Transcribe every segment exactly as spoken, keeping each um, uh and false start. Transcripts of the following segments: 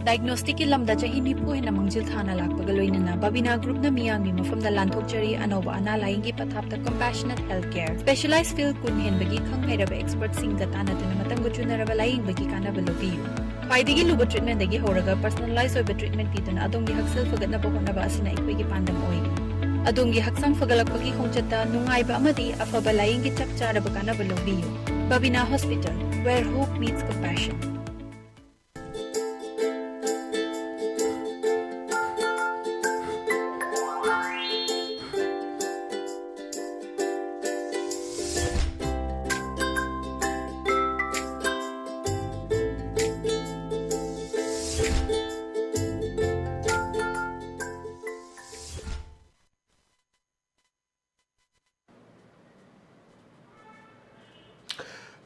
ꯗꯥꯏꯒꯅꯣꯁꯇꯤꯛꯀꯤ ꯂꯝꯗ ꯆꯍꯤ ꯅꯤꯐꯨ ꯍꯦꯟꯅ ꯃꯥꯡꯖꯤꯜ ꯊꯥꯅ ꯂꯥꯛꯄꯒ ꯂꯣꯏꯅꯅ ꯕꯕꯤꯅꯥ ꯒ꯭ꯔꯨꯞꯅ ꯃꯤꯌꯥꯝꯒꯤ ꯃꯐꯝꯗ ꯂꯥꯟꯊꯣꯛꯆꯔꯤ ꯑꯅꯧꯕ ꯑꯅꯥ ꯂꯥꯏꯌꯦꯡꯒꯤ ꯄꯊꯥꯞꯇ ꯀꯝꯄꯦꯁꯅꯦꯠ ꯍꯦꯜꯊ ꯀꯦꯌꯔ꯫ ꯁ꯭ꯄꯦꯁꯤꯌꯦꯂꯥꯏꯖ ꯐꯤꯜꯗ ꯀꯨꯟ ꯍꯦꯟꯕꯒꯤ ꯈꯪ ꯍꯩꯔꯕ ꯑꯦꯛꯁꯄꯔꯠꯁꯤꯡꯒ ꯇꯥꯟꯅꯗꯨꯅ ꯃꯇꯝꯒ ꯆꯨꯅꯔꯕ ꯂꯥꯏꯌꯦꯡꯕꯒꯤ ꯀꯥꯟꯅꯕ ꯂꯧꯕꯤꯌꯨ꯫ ꯈ꯭ꯋꯥꯏꯗꯒꯤ ꯂꯨꯕ ꯇ꯭ꯔꯤꯠꯃꯦꯟꯗꯒꯤ ꯍꯧꯔꯒ ꯄꯔꯁꯣꯅꯦꯂꯥꯏꯖ ꯑꯣꯏꯕ ꯇ꯭ꯔꯤꯠꯃꯦꯟ ꯄꯤꯗꯨꯅ ꯑꯗꯣꯝꯒꯤ ꯍꯛꯁꯦꯜ ꯐꯒꯠꯅꯕ ꯍꯣꯠꯅꯕ ꯑꯁꯤꯅ ꯑꯩꯈꯣꯏꯒꯤ ꯄꯥꯟꯗꯝ ꯑꯣꯏ꯫ ꯑꯗꯣꯝꯒꯤ ꯍꯛꯆꯥꯡ ꯐꯒꯠꯂꯛꯄꯒꯤ ꯈꯣꯡꯆꯠꯇ ꯅꯨꯡꯉꯥꯏꯕ ꯑꯃꯗꯤ ꯑꯐꯕ ꯂꯥꯏꯌꯦꯡꯒꯤ ꯆꯞ ꯆꯥꯔꯕ ꯀꯥꯟꯅꯕ ꯂꯧꯕꯤꯌꯨ꯫ Babina Hospital, where hope meets compassion.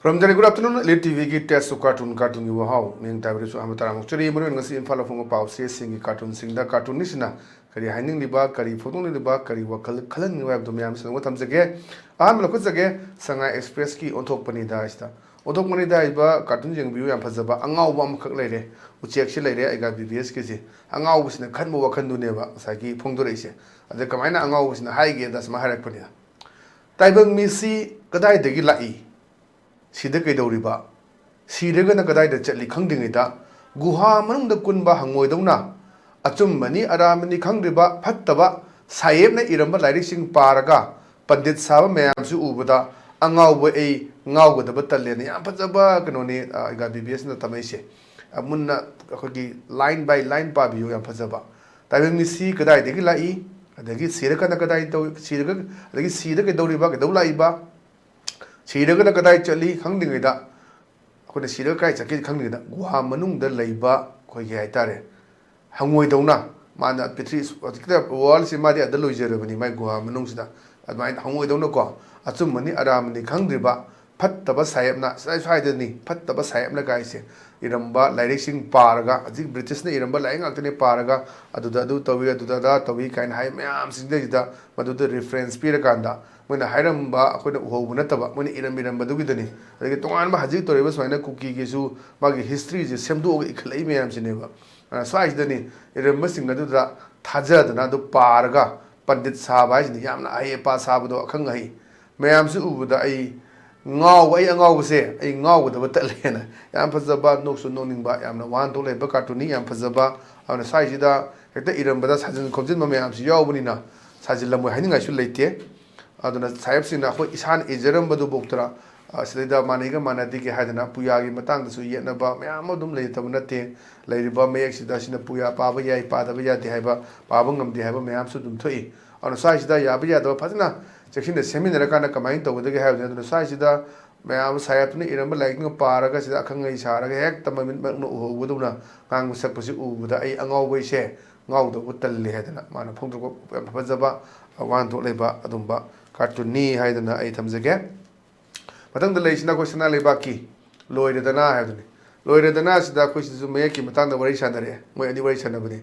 From the good afternoon, Elite T ꯚꯤꯒꯤ Taste of Cartoon, ꯀꯥꯔꯇꯨꯟꯒꯤ ꯋꯥꯍꯥꯎ, ꯅꯤꯡ ꯇꯥꯕꯤꯔꯁꯨ ꯑꯍꯥꯟꯕ ꯇꯔꯥꯃꯨꯛ ꯆꯔꯤ꯫ ꯃꯔꯨ ꯑꯣꯏꯅ ꯉꯁꯤ ꯏꯝꯐꯥꯜ ꯐꯣꯡꯕ ꯄꯥꯎ ꯆꯦꯁꯤꯡꯒꯤ ꯀꯥꯔꯇꯨꯟꯁꯤꯡꯗ ꯀꯥꯔꯇꯨꯟꯅꯤꯁꯤꯅ ꯀꯔꯤ ꯍꯥꯏꯅꯤꯡꯂꯤꯕ, ꯀꯔꯤ ꯐꯣꯡꯗꯣꯛꯅꯤꯡꯂꯤꯕ, ꯀꯔꯤ ꯋꯥꯈꯜ ꯈꯜꯍꯟꯅꯤꯡꯂꯤꯕ ꯍꯥꯏꯕꯗꯨ ꯃꯌꯥꯝ ꯁꯟꯗꯣꯛꯅ ꯊꯝꯖꯒꯦ꯫ ꯑꯍꯥꯟꯕ ꯂꯧꯈꯠꯆꯒꯦ, ꯁꯉꯥꯏ ꯑꯦꯛꯁꯄ꯭ꯔꯦꯁꯀꯤ ꯑꯣꯟꯊꯣꯛꯄꯅꯤꯗ ꯍꯥꯏꯁꯤꯗ꯫ ꯑꯣꯟꯊꯣꯛꯄꯅꯤꯗ ꯍꯥꯏꯕ ꯀꯥꯔꯇꯨꯟ ꯌꯦꯡꯕꯤꯌꯨ, ꯌꯥꯝ ꯐꯖꯕ ꯑꯉꯥꯎꯕ ꯑꯃꯈꯛ ꯂꯩꯔꯦ꯫ ꯎꯆꯦꯛꯁꯤ ꯂꯩꯔꯦ, ꯑꯩꯒ ꯕꯤ ꯕꯤ ꯑꯦꯁꯀꯤꯁꯦ꯫ ꯑꯉꯥꯎꯕꯁꯤꯅ ꯈꯟꯕ ꯋꯥꯈꯜꯗꯨꯅꯦꯕ ꯉꯁꯥꯏꯒꯤ ꯐꯣꯡꯗꯣꯔꯛꯏꯁꯦ꯫ ꯑꯗ ꯀꯃꯥꯏꯅ ꯑꯉꯥꯎꯕꯁꯤꯅ ꯍꯥꯏꯒꯦꯗ ꯁꯨꯃꯥꯏꯅ ꯍꯥꯏꯔꯛꯄꯅꯤꯗ, "ꯇꯥꯏꯕꯪ ꯃꯤꯁꯤ ꯀꯗꯥꯏꯗꯒꯤ ꯂꯥꯛꯏ? ꯁꯤꯗ ꯀꯩꯗꯧꯔꯤꯕ? ꯁꯤꯔꯒꯅ ꯀꯗꯥꯏꯗ ꯆꯠꯂꯤ ꯈꯪꯗ꯭ꯔꯤꯉꯩꯗ ꯒꯨꯍꯥ ꯃꯅꯨꯡꯗ ꯀꯨꯟꯕ ꯍꯪꯉꯣꯏꯗꯧꯅ ꯑꯆꯨꯝꯕꯅꯤ ꯑꯔꯥꯟꯕꯅꯤ ꯈꯪꯗ꯭ꯔꯤꯕ ꯐꯠꯇꯕ ꯁꯥꯍꯦꯕꯅ ꯏꯔꯝꯕ ꯂꯥꯏꯔꯤꯛꯁꯤꯡ ꯄꯥꯔꯒ ꯄꯟꯗꯤꯠ ꯁꯥꯕ ꯃꯌꯥꯝꯁꯨ ꯎꯕꯗ ꯑꯉꯥꯎꯕ ꯑꯩ ꯉꯥꯎꯒꯗꯕ ꯇꯜꯂꯦꯅ" ꯌꯥꯝ ꯐꯖꯕ ꯀꯩꯅꯣꯅꯤ, ꯑ, ꯑꯩꯒ ꯕꯤ ꯕꯤ ꯑꯦꯁꯅ ꯇꯝꯃꯛꯏꯁꯦ꯫ ꯑ, ꯃꯨꯟꯅ ꯑꯩꯈꯣꯏꯒꯤ line by line ꯄꯥꯕꯤꯌꯨ, ꯌꯥꯝ ꯐꯖꯕ꯫ ꯇꯥꯏꯕꯪ ꯃꯤꯁꯤ ꯀꯗꯥꯏꯗꯒꯤ ꯂꯥꯛꯏ? ꯑꯗꯒꯤ ꯁꯤꯔꯀꯥꯟꯗ ꯀꯗꯥꯏ ꯇꯧ-, ꯁꯤꯔꯒ, ꯑꯗꯒꯤ ꯁꯤꯗ ꯀꯩꯗꯧꯔꯤꯕ, ꯀꯩꯗꯧ ꯂꯥꯛꯏꯕ? ꯁꯤꯔꯒꯅ ꯀꯗꯥꯏ ꯆꯠꯂꯤ ꯈꯪꯗ꯭ꯔꯤꯉꯩꯗ, ꯑꯩꯈꯣꯏꯅ ꯁꯤꯔꯒ ꯀꯗꯥꯏ ꯆꯠꯀꯦ ꯈꯪꯗ꯭ꯔꯤꯉꯩꯗ ꯒꯨꯍꯥ ꯃꯅꯨꯡꯗ ꯂꯩꯕ ꯑꯩꯈꯣꯏꯒꯤ ꯍꯥꯏꯇꯥꯔꯦ, ꯍꯪꯉꯣꯏꯗꯧꯅ ꯃꯥꯅ ꯄ꯭ꯔꯤꯊꯤ-, ꯍꯧꯖꯤꯛꯀꯤꯗ worldꯁꯤ ꯃꯥꯗꯤ ꯑꯗ ꯂꯣꯏꯖꯔꯕꯅꯤ ꯃꯥꯏ ꯒꯨꯍꯥ ꯃꯅꯨꯡꯁꯤꯗ꯫ ꯑꯗꯨꯃꯥꯏꯅ ꯍꯪꯉꯣꯏꯗꯧꯅꯀꯣ, ꯑꯆꯨꯝꯕꯅꯤ ꯑꯔꯥꯟꯕꯅꯤ ꯈꯪꯗ꯭ꯔꯤꯕ ꯐꯠꯇꯕ ꯁꯥꯍꯦꯕꯅ ꯁ꯭ꯋꯥꯏ-, ꯁ꯭ꯋꯥꯏꯗꯅꯤ ꯐꯠꯇꯕ ꯁꯥꯍꯦꯕꯅ ꯀꯥꯏꯁꯦ꯫ ꯏꯔꯝꯕ ꯂꯥꯏꯔꯤꯛꯁꯤꯡ ꯄꯥꯔꯒ, ꯍꯧꯖꯤꯛ ꯕ꯭ꯔꯤꯇꯤꯁꯅ ꯏꯔꯝꯕ ꯂꯥꯏꯔꯤꯛ ꯉꯥꯛꯇꯅꯤ ꯄꯥꯔꯒ, ꯑꯗꯨꯗ ꯑꯗꯨ ꯇꯧꯏ, ꯑꯗꯨꯗ ꯑꯗꯥ ꯇꯧꯏ ꯀꯥꯏꯅ ꯍꯥꯏ ꯃꯌꯥꯝꯁꯤꯡꯗꯩꯁꯤꯗ ꯃꯗꯨꯗ ꯔꯤꯐꯔꯦꯟꯁ ꯄꯤꯔꯀꯥꯟꯗ ꯃꯣꯏꯅ ꯍꯥꯏꯔꯝꯕ ꯑꯩꯈꯣꯏꯅ ꯎꯍꯧꯕ ꯅꯠꯇꯕ, ꯃꯣꯏꯅ ꯏꯔꯝ ꯏꯔꯝꯕꯗꯨꯒꯤꯗꯅꯤ꯫ ꯑꯗꯒꯤ ꯇꯣꯉꯥꯟꯕ ꯍꯧꯖꯤꯛ ꯇꯧꯔꯤꯕ ꯁꯨꯃꯥꯏꯅ ꯀꯨꯀꯤꯒꯤꯁꯨ ꯃꯥꯒꯤ ꯍꯤꯁꯇ꯭ꯔꯤꯁꯦ ꯁꯦꯝꯗꯣꯛꯑꯒ ꯏꯈꯠꯂꯛꯏ ꯃꯌꯥꯝꯁꯤꯅꯦꯕ꯫ ꯑ, ꯁ꯭ꯋꯥꯏꯁꯤꯗꯅꯤ ꯏꯔꯝꯕꯁꯤꯡ ꯑꯗꯨꯗ ꯊꯥꯖꯗꯅ ꯑꯗꯨ ꯄꯥꯔꯒ ꯄꯟꯗꯤꯠ ꯁꯥꯕ ꯍꯥꯏꯁꯤꯅꯤ, ꯌꯥꯝꯅ ꯑꯍꯩ ꯑꯄꯥ ꯁꯥꯕꯗꯣ, ꯑꯈꯪ ꯑꯍꯩ ꯃꯌꯥꯝꯁꯤ ꯎꯕꯗ ꯑꯩ ꯉꯥꯎꯕ, ꯑꯩ ꯑꯉꯥꯎꯕꯁꯦ ꯑꯩ ꯉꯥꯎꯒꯗꯕ ꯇꯠꯂꯦꯅ꯫ ꯌꯥꯝ ꯐꯖꯕ, ꯅꯣꯛꯁꯨ ꯅꯣꯛꯅꯤꯡꯕ, ꯌꯥꯝꯅ ꯋꯥꯍꯟꯊꯣꯛ ꯂꯩꯕ ꯀꯥꯔꯇꯨꯟꯅꯤ, ꯌꯥꯝ ꯐꯖꯕ꯫ ꯑꯗꯨꯅ ꯁ꯭ꯋꯥꯏꯁꯤꯗ ꯍꯦꯛꯇ ꯏꯔꯝꯕꯗ ꯁꯥꯖꯤꯟ ꯈꯣꯝꯖꯤꯟꯕ ꯃꯌꯥꯝꯁꯤ ꯌꯥꯎꯕꯅꯤꯅ ꯁꯥꯖꯤꯜꯂꯝꯃꯣꯏ ꯍꯥꯏꯅꯤꯡꯉꯥꯏꯁꯨ ꯂꯩꯇꯦ꯫ ꯑꯗꯨꯅ ꯁꯥꯍꯦꯕꯁꯤꯡꯅ ꯑꯩꯈꯣꯏ ꯏꯁꯥꯅ ꯏꯖꯔꯝꯕꯗꯨꯐꯥꯎꯇꯔ, ꯑ, ꯁꯤꯗꯩꯗ ꯃꯥꯟꯅꯩꯒ ꯃꯥꯟꯅꯗꯦꯒꯦ ꯍꯥꯏꯗꯅ ꯄꯨꯌꯥꯒꯤ ꯃꯇꯥꯡꯗꯁꯨ ꯌꯦꯠꯅꯕ ꯃꯌꯥꯝ ꯑꯃ ꯑꯗꯨꯝ ꯂꯩꯇꯕ ꯅꯠꯇꯦ꯫ ꯂꯩꯔꯤꯕ ꯃꯌꯦꯛꯁꯤꯗ ꯁꯤꯅ ꯄꯨꯌꯥ ꯄꯥꯕ ꯌꯥꯏ, ꯄꯥꯗꯕ ꯌꯥꯗꯦ ꯍꯥꯏꯕ, ꯄꯥꯕ ꯉꯝꯗꯦ ꯍꯥꯏꯕ ꯃꯌꯥꯝꯁꯨ ꯑꯗꯨꯝ ꯊꯣꯛꯏ꯫ ꯑꯗꯨꯅ ꯁ꯭ꯋꯥꯏꯁꯤꯗ ꯌꯥꯕ ꯌꯥꯗꯕ ꯐꯖꯅ ꯆꯦꯛꯁꯤꯟꯅ ꯁꯦꯝꯃꯤꯟꯅꯔꯀꯥꯟꯗ ꯀꯃꯥꯏꯅ ꯇꯧꯒꯗꯒꯦ ꯍꯥꯏꯕꯗꯨꯅꯤ꯫ ꯑꯗꯨꯅ ꯁ꯭ꯋꯥꯏꯁꯤꯗ ꯃꯌꯥꯝ ꯁꯥꯍꯦꯕꯇꯨꯅ ꯏꯔꯝꯕ ꯂꯥꯏꯔꯤꯛꯇꯨꯅ ꯄꯥꯔꯒ ꯁꯤꯗ ꯑꯈꯪ ꯑꯍꯩ ꯁꯥꯔꯒ ꯍꯦꯛꯇ ꯃꯃꯤꯠꯃꯛꯅ ꯎꯍꯧꯕꯗꯧꯅ ꯉꯥꯡꯕ ꯁꯛꯄꯁꯤ ꯎꯕꯗ ꯑꯩ ꯑꯉꯥꯎꯕ ꯑꯩꯁꯦ ꯉꯥꯎꯗꯧꯕ ꯇꯜꯂꯤ ꯍꯥꯏꯗꯅ ꯃꯥꯅ ꯐꯣꯡꯗꯣꯛꯄ ꯌꯥꯝ ꯐꯖꯕ ꯋꯥꯍꯟꯊꯣꯛ ꯂꯩꯕ ꯑꯗꯨꯝꯕ ꯀꯥꯔꯇꯨꯟꯅꯤ ꯍꯥꯏꯗꯅ ꯑꯩ ꯊꯝꯖꯒꯦ꯫ ꯃꯊꯪꯗ ꯂꯩꯔꯤꯁꯤꯅ ꯑꯩꯈꯣꯏ ꯁꯅꯥ ꯂꯩꯕꯥꯛꯀꯤ ꯂꯣꯏꯔꯦꯗꯅ ꯍꯥꯏꯕꯗꯨꯅꯤ꯫ ꯂꯣꯏꯔꯦꯗꯅ ꯑꯁꯤꯗ ꯑꯩꯈꯣꯏ ꯁꯤꯗꯁꯨ ꯃꯌꯦꯛꯀꯤ ꯃꯇꯥꯡꯗ ꯋꯥꯔꯤ ꯁꯥꯟꯅꯔꯛꯑꯦ, ꯃꯣꯏ ꯑꯅꯤ ꯋꯥꯔꯤ ꯁꯥꯟꯅꯕꯅꯤ꯫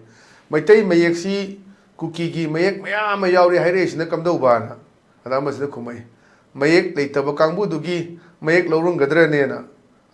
ꯃꯩꯇꯩ ꯃꯌꯦꯛꯁꯤ ꯀꯨꯀꯤꯒꯤ ꯃꯌꯦꯛ ꯃꯌꯥꯝ ꯑꯃ ꯌꯥꯎꯔꯤ ꯍꯥꯏꯔꯛꯏꯁꯤꯅ ꯀꯝꯗꯧꯕꯅ? ꯑꯗ ꯑꯃꯁꯤꯅ ꯈꯨꯝꯃꯛꯏ, ꯃꯌꯦꯛ ꯂꯩꯇꯕ ꯀꯥꯡꯕꯨꯗꯨꯒꯤ ꯃꯌꯦꯛ ꯂꯧꯔꯝꯒꯗ꯭ꯔꯅꯦꯅ꯫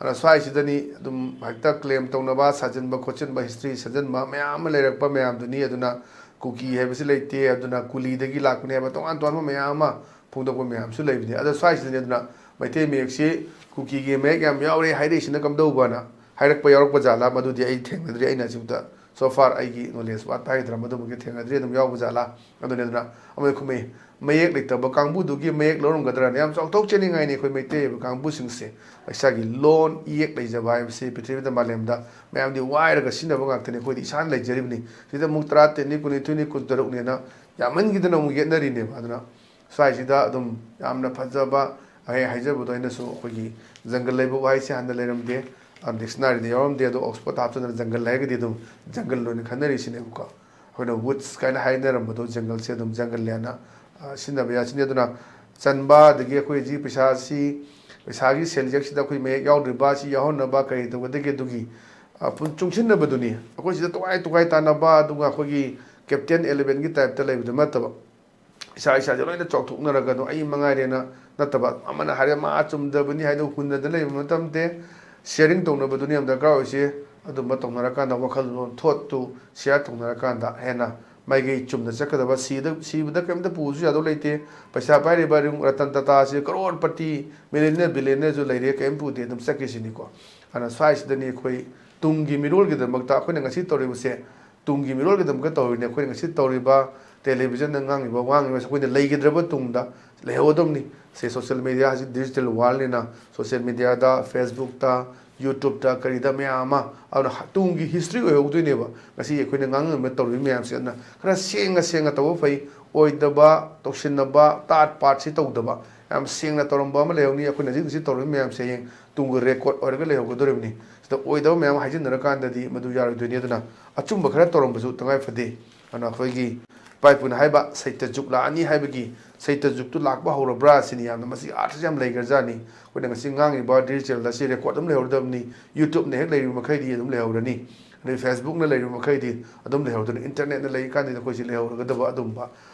ꯑꯗ ꯁ꯭ꯋꯥꯏꯁꯤꯗꯅꯤ ꯑꯗꯨꯝ ꯍꯦꯛꯇ ꯀ꯭ꯂꯦꯝ ꯇꯧꯅꯕ, ꯁꯥꯖꯤꯟꯕ ꯈꯣꯠꯆꯤꯟꯕ, ꯍꯤꯁꯇ꯭ꯔꯤ ꯁꯦꯝꯖꯤꯟꯕ ꯃꯌꯥꯝ ꯑꯃ ꯂꯩꯔꯛꯄ ꯃꯌꯥꯝꯗꯨꯅꯤ꯫ ꯑꯗꯨꯅ ꯀꯨꯀꯤ ꯍꯥꯏꯕꯁꯤ ꯂꯩꯇꯦ, ꯑꯗꯨꯅ ꯀꯨꯂꯤꯗꯒꯤ ꯂꯥꯛꯄꯅꯦ ꯍꯥꯏꯕ ꯇꯣꯉꯥꯟ ꯇꯣꯉꯥꯟꯕ ꯃꯌꯥꯝ ꯑꯃ ꯐꯣꯡꯗꯣꯛꯄ ꯃꯌꯥꯝꯁꯨ ꯂꯩꯕꯅꯤ꯫ ꯑꯗꯣ ꯁ꯭ꯋꯥꯏꯁꯤꯗꯅꯤ ꯑꯗꯨꯅ ꯃꯩꯇꯩ ꯃꯌꯦꯛꯁꯤ ꯀꯨꯀꯤꯒꯤ ꯃꯌꯦꯛ ꯌꯥꯝ ꯌꯥꯎꯔꯦ ꯍꯥꯏꯔꯛꯏꯁꯤꯅ ꯀꯝꯗꯧꯕꯅ ꯍꯥꯏꯔꯛꯄ ꯌꯥꯎꯔꯛꯄ ꯖꯥꯠꯂꯥ? ꯃꯗꯨꯗꯤ ꯑꯩ ꯊꯦꯡꯅꯗ꯭ꯔꯤ, ꯑꯩꯅ ꯁꯤꯕꯨꯗ so far ꯑꯩꯒꯤ ꯅꯣꯂꯦꯖ ꯋꯥꯠꯄ ꯍꯥꯏꯒꯗ꯭ꯔꯥ, ꯃꯗꯨꯃꯒꯤ ꯊꯦꯡꯅꯗ꯭ꯔꯤ꯫ ꯑꯗꯨꯝ ꯌꯥꯎꯕ ꯖꯥꯠꯂꯥ? ꯑꯗꯨꯅꯤ꯫ ꯑꯗꯨꯅ ꯑꯃꯅ ꯈꯨꯝꯃꯛꯏ, ꯃꯌꯦꯛ ꯂꯩꯇꯕ ꯀꯥꯡꯕꯨꯗꯨꯒꯤ ꯃꯌꯦꯛ ꯂꯧꯔꯝꯒꯗ꯭ꯔꯥꯅ꯫ ꯌꯥꯝ ꯆꯥꯎꯊꯣꯛꯆꯅꯤꯡꯉꯥꯏꯅꯤ ꯑꯩꯈꯣꯏ ꯃꯩꯇꯩ ꯑꯣꯏꯕ ꯀꯥꯡꯕꯨꯁꯤꯡꯁꯦ꯫ ꯏꯁꯥꯒꯤ ꯂꯣꯟ ꯏꯌꯦꯛ ꯂꯩꯖꯕ ꯍꯥꯏꯕꯁꯤ ꯄ꯭ꯔꯤꯊꯤꯕꯤꯗ ꯃꯥꯂꯦꯝꯗ ꯃꯌꯥꯝꯗꯤ ꯋꯥꯏꯔꯒ ꯁꯤꯖꯤꯟꯅꯕ ꯉꯥꯛꯇꯅꯤ, ꯑꯩꯈꯣꯏꯗꯤ ꯏꯁꯥꯅ ꯂꯩꯖꯔꯤꯕꯅꯤ꯫ ꯁꯤꯗ ꯑꯃꯨꯛ ꯇꯔꯥꯇꯔꯦꯠꯅꯤ, ꯀꯨꯟꯅꯤꯊꯣꯏꯅꯤ, ꯀꯨꯟꯇꯔꯨꯛꯅꯦꯅ ꯌꯥꯝꯃꯟꯈꯤꯗꯅ ꯑꯃꯨꯛ ꯌꯦꯠꯅꯔꯤꯅꯦꯕ꯫ ꯑꯗꯨꯅ ꯁ꯭ꯋꯥꯏꯁꯤꯗ ꯑꯗꯨꯝ ꯌꯥꯝꯅ ꯐꯖꯕ, ꯑꯩ ꯍꯥꯏꯖꯕꯗꯣ ꯑꯩꯅꯁꯨ ꯑꯩꯈꯣꯏꯒꯤ ꯖꯪꯒꯜ ꯂꯩꯕ ꯋꯥꯍꯩꯁꯦ ꯍꯥꯟꯅ ꯂꯩꯔꯝꯗꯦ, ꯑ, ꯗꯤꯛꯁꯅꯥꯔꯤꯗ ꯌꯥꯎꯔꯝꯗꯦ꯫ ꯑꯗꯣ ꯑꯣꯛꯁꯐꯣꯔꯗ ꯍꯥꯞꯆꯟꯗꯅ ꯖꯪꯒꯜ ꯍꯥꯏꯔꯒꯗꯤ ꯑꯗꯨꯝ ꯖꯪꯒꯜ ꯑꯣꯏꯅ ꯈꯟꯅꯔꯤꯁꯤꯅꯦꯕꯀꯣ꯫ ꯑꯩꯈꯣꯏꯅ ꯋꯨꯗꯁ ꯀꯥꯏꯅ ꯍꯥꯏꯅꯔꯝꯕꯗꯣ ꯖꯪꯒꯜꯁꯦ ꯑꯗꯨꯝ ꯖꯪꯒꯜ ꯍꯥꯏꯅ, ꯑ, ꯁꯤꯖꯤꯟꯅꯕ ꯌꯥꯁꯤꯅꯤ꯫ ꯑꯗꯨꯅ ꯆꯟꯕ, ꯑꯗꯒꯤ ꯑꯩꯈꯣꯏ ꯍꯧꯖꯤꯛ ꯄꯩꯁꯥꯁꯤ ꯄꯩꯁꯥꯒꯤ ꯁꯦꯜꯌꯦꯛꯁꯤꯗ ꯑꯩꯈꯣꯏ ꯃꯌꯦꯛ ꯌꯥꯎꯗ꯭ꯔꯤꯕ, ꯁꯤ ꯌꯥꯎꯍꯟꯅꯕ ꯀꯔꯤ ꯇꯧꯒꯗꯒꯦ, ꯑꯗꯨꯒꯤ, ꯑ, ꯄꯨꯟ-, ꯆꯨꯡꯁꯤꯟꯅꯕꯗꯨꯅꯤ꯫ ꯑꯩꯈꯣꯏ ꯁꯤꯗ ꯇꯣꯈꯥꯏ ꯇꯣꯈꯥꯏ ꯇꯥꯟꯅꯕ, ꯑꯗꯨꯒ ꯑꯩꯈꯣꯏꯒꯤ ꯀꯦꯞꯇꯦꯟ ꯑꯦꯂꯦꯚꯦꯟꯒꯤ ꯇꯥꯏꯞꯇ ꯂꯩꯕꯗꯨ ꯅꯠꯇꯕ, ꯏꯁꯥ ꯏꯁꯥꯁꯦ ꯂꯣꯏꯅ ꯆꯥꯎꯊꯣꯛꯅꯔꯒ ꯑꯗꯨꯝ ꯑꯩ ꯃꯉꯥꯏꯔꯦꯅ ꯅꯠꯇꯕ, ꯑꯃꯅ ꯍꯥꯏꯔꯦ ꯃꯥ ꯆꯨꯝꯗꯕꯅꯤ ꯍꯥꯏꯗꯨ ꯍꯨꯟꯅꯗꯅ ꯂꯩꯕ ꯅꯠꯇꯦ꯫ ꯁꯤꯌꯔꯤꯡ ꯇꯧꯅꯕꯗꯨꯅꯤ ꯌꯥꯝ ꯗꯔꯀꯥꯔ ꯑꯣꯏꯁꯦ꯫ ꯑꯗꯨꯝꯕ ꯇꯧꯅꯔꯀꯥꯟꯗ ꯋꯥꯈꯜꯂꯣꯟ, ꯊꯣꯠꯇꯨ ꯁꯤꯌꯥꯔ ꯇꯧꯅꯔꯀꯥꯟꯗ ꯍꯦꯟꯅ ꯃꯥꯏꯀꯩ ꯆꯨꯝꯅ ꯆꯠꯀꯗꯕ꯫ ꯁꯤꯗ, ꯁꯤꯕꯗ ꯀꯩꯝꯇ ꯄꯨꯕꯁꯨ ꯌꯥꯗꯧ ꯂꯩꯇꯦ꯫ ꯄꯩꯁꯥ ꯄꯥꯏꯔꯤꯕ ꯔꯤꯝ-, ꯔꯇꯟ ꯇꯥꯇꯥꯁꯤ ꯀꯔꯣꯔꯄꯇꯤ, ꯃꯤꯂꯤꯅꯤꯌꯔ, ꯕꯤꯂꯤꯅꯤꯌꯔꯁꯨ ꯂꯩꯔꯦ, ꯀꯩꯝ ꯄꯨꯗꯦ, ꯑꯗꯨꯝ ꯆꯠꯈꯤꯁꯤꯅꯤꯀꯣ꯫ ꯑꯗꯨꯅ ꯁ꯭ꯋꯥꯏꯁꯤꯗꯅꯤ ꯑꯩꯈꯣꯏ ꯇꯨꯡꯒꯤ ꯃꯤꯔꯣꯜꯒꯤꯗꯃꯛꯇ ꯑꯩꯈꯣꯏꯅ ꯉꯁꯤ ꯇꯧꯔꯤꯕꯁꯦ, ꯇꯨꯡꯒꯤ ꯃꯤꯔꯣꯜꯒꯤꯗꯃꯛꯇ ꯇꯧꯔꯤꯅꯦ꯫ ꯑꯩꯈꯣꯏꯅ ꯉꯁꯤ ꯇꯧꯔꯤꯕ ꯇꯦꯂꯤꯚꯤꯖꯟꯗ ꯉꯥꯡꯉꯤꯕ, ꯋꯥ ꯉꯥꯡꯉꯤꯕꯁꯦ ꯑꯩꯈꯣꯏꯅ ꯂꯩꯈꯤꯗ꯭ꯔꯕ ꯇꯨꯡꯗ ꯂꯩꯍꯧꯒꯗꯕꯅꯤ꯫ ꯁꯦ, ꯁꯣꯁꯤꯌꯦꯜ ꯃꯦꯗꯤꯌꯥ ꯍꯧꯖꯤꯛ ꯗꯤꯖꯤꯇꯦꯜ ꯋꯥꯔꯜꯅꯤꯅ, ꯁꯣꯁꯤꯌꯦꯜ ꯃꯦꯗꯤꯌꯥꯗ, ꯐꯦꯁꯕꯨꯛꯇ, ꯌꯨꯇ꯭ꯌꯨꯕꯇ, ꯀꯔꯤꯗ ꯃꯌꯥꯝ ꯑꯃ, ꯑꯗꯨꯅ ꯍ-, ꯇꯨꯡꯒꯤ ꯍꯤꯁꯇ꯭ꯔꯤ ꯑꯣꯏꯍꯧꯗꯣꯏꯅꯦꯕ꯫ ꯉꯁꯤ ꯑꯩꯈꯣꯏꯅ ꯉꯥꯡꯅꯕ ꯇꯧꯔꯤꯕ ꯃꯌꯥꯝꯁꯦ ꯑꯗꯨꯅ ꯈꯔ ꯁꯦꯡꯅ ꯁꯦꯡꯅ ꯇꯧꯕ ꯐꯩ꯫ ꯑꯣꯏꯗꯕ, ꯇꯧꯁꯤꯟꯅꯕ, ꯇꯥꯠ ꯄꯥꯠꯁꯤ ꯇꯧꯗꯕ, ꯌꯥꯝ ꯁꯦꯡꯅ ꯇꯧꯔꯝꯕ ꯑꯃ ꯂꯩꯍꯧꯅꯤ꯫ ꯑꯩꯈꯣꯏꯅ ꯍꯧꯖꯤꯛ ꯍꯧꯖꯤꯛ ꯇꯧꯔꯤꯕ ꯃꯌꯥꯝꯁꯦ ꯍꯌꯦꯡ ꯇꯨꯡꯒꯤ ꯔꯦꯀꯣꯔꯗ ꯑꯣꯏꯔꯒ ꯂꯩꯍꯧꯒꯗꯧꯔꯤꯕꯅꯤ꯫ ꯁꯤꯗ ꯑꯣꯏꯗꯕ ꯃꯌꯥꯝ ꯍꯥꯏꯖꯤꯟꯅꯔꯀꯥꯟꯗꯗꯤ ꯃꯗꯨ ꯌꯥꯔꯣꯏꯗꯣꯏꯅꯤ꯫ ꯑꯗꯨꯅ ꯑꯆꯨꯝꯕ ꯈꯔ ꯇꯧꯔꯝꯕꯁꯨ ꯇꯉꯥꯏ ꯐꯗꯦ꯫ ꯑꯗꯨꯅ ꯑꯩꯈꯣꯏꯒꯤ ꯏꯄꯥ ꯏꯄꯨꯅ ꯍꯥꯏꯕ ꯁꯩꯇ ꯖꯨꯒ ꯂꯥꯛꯑꯅꯤ ꯍꯥꯏꯕꯒꯤ, ꯁꯩꯇ ꯖꯨꯒꯇꯨ ꯂꯥꯛꯄ ꯍꯧꯔꯕ꯭ꯔꯥ ꯁꯤꯅꯤ꯫ ꯌꯥꯝꯅ ꯃꯁꯤ ꯑꯥꯔꯊꯁꯤ ꯌꯥꯝ ꯂꯩꯈ꯭ꯔꯖꯥꯠꯅꯤ꯫ ꯑꯩꯈꯣꯏꯅ ꯉꯁꯤ ꯉꯥꯡꯉꯤꯕ ꯗꯤꯖꯤꯇꯦꯜꯗ ꯁꯤ ꯔꯦꯀꯣꯔꯗ ꯑꯗꯨꯝ ꯂꯩꯍꯧꯔꯗꯕꯅꯤ꯫ ꯌꯨꯇ꯭ꯌꯨꯕꯅ ꯍꯦꯛ ꯂꯩꯔꯤꯕ ꯃꯈꯩꯗꯤ ꯑꯗꯨꯝ ꯂꯩꯍꯧꯔꯅꯤ꯫ ꯑꯗꯩ ꯐꯦꯁꯕꯨꯛꯅ ꯂꯩꯔꯤꯕ ꯃꯈꯩꯗꯤ ꯑꯗꯨꯝ ꯂꯩꯍꯧꯔꯗꯕꯅꯤ꯫ ꯏꯟꯇꯔꯅꯦꯠꯅ ꯂꯩꯔꯤꯀꯥꯟꯗꯗꯤ ꯑꯩꯈꯣꯏꯁꯤ ꯂꯩꯍꯧꯔꯒꯗꯕ ꯑꯗꯨꯝꯕ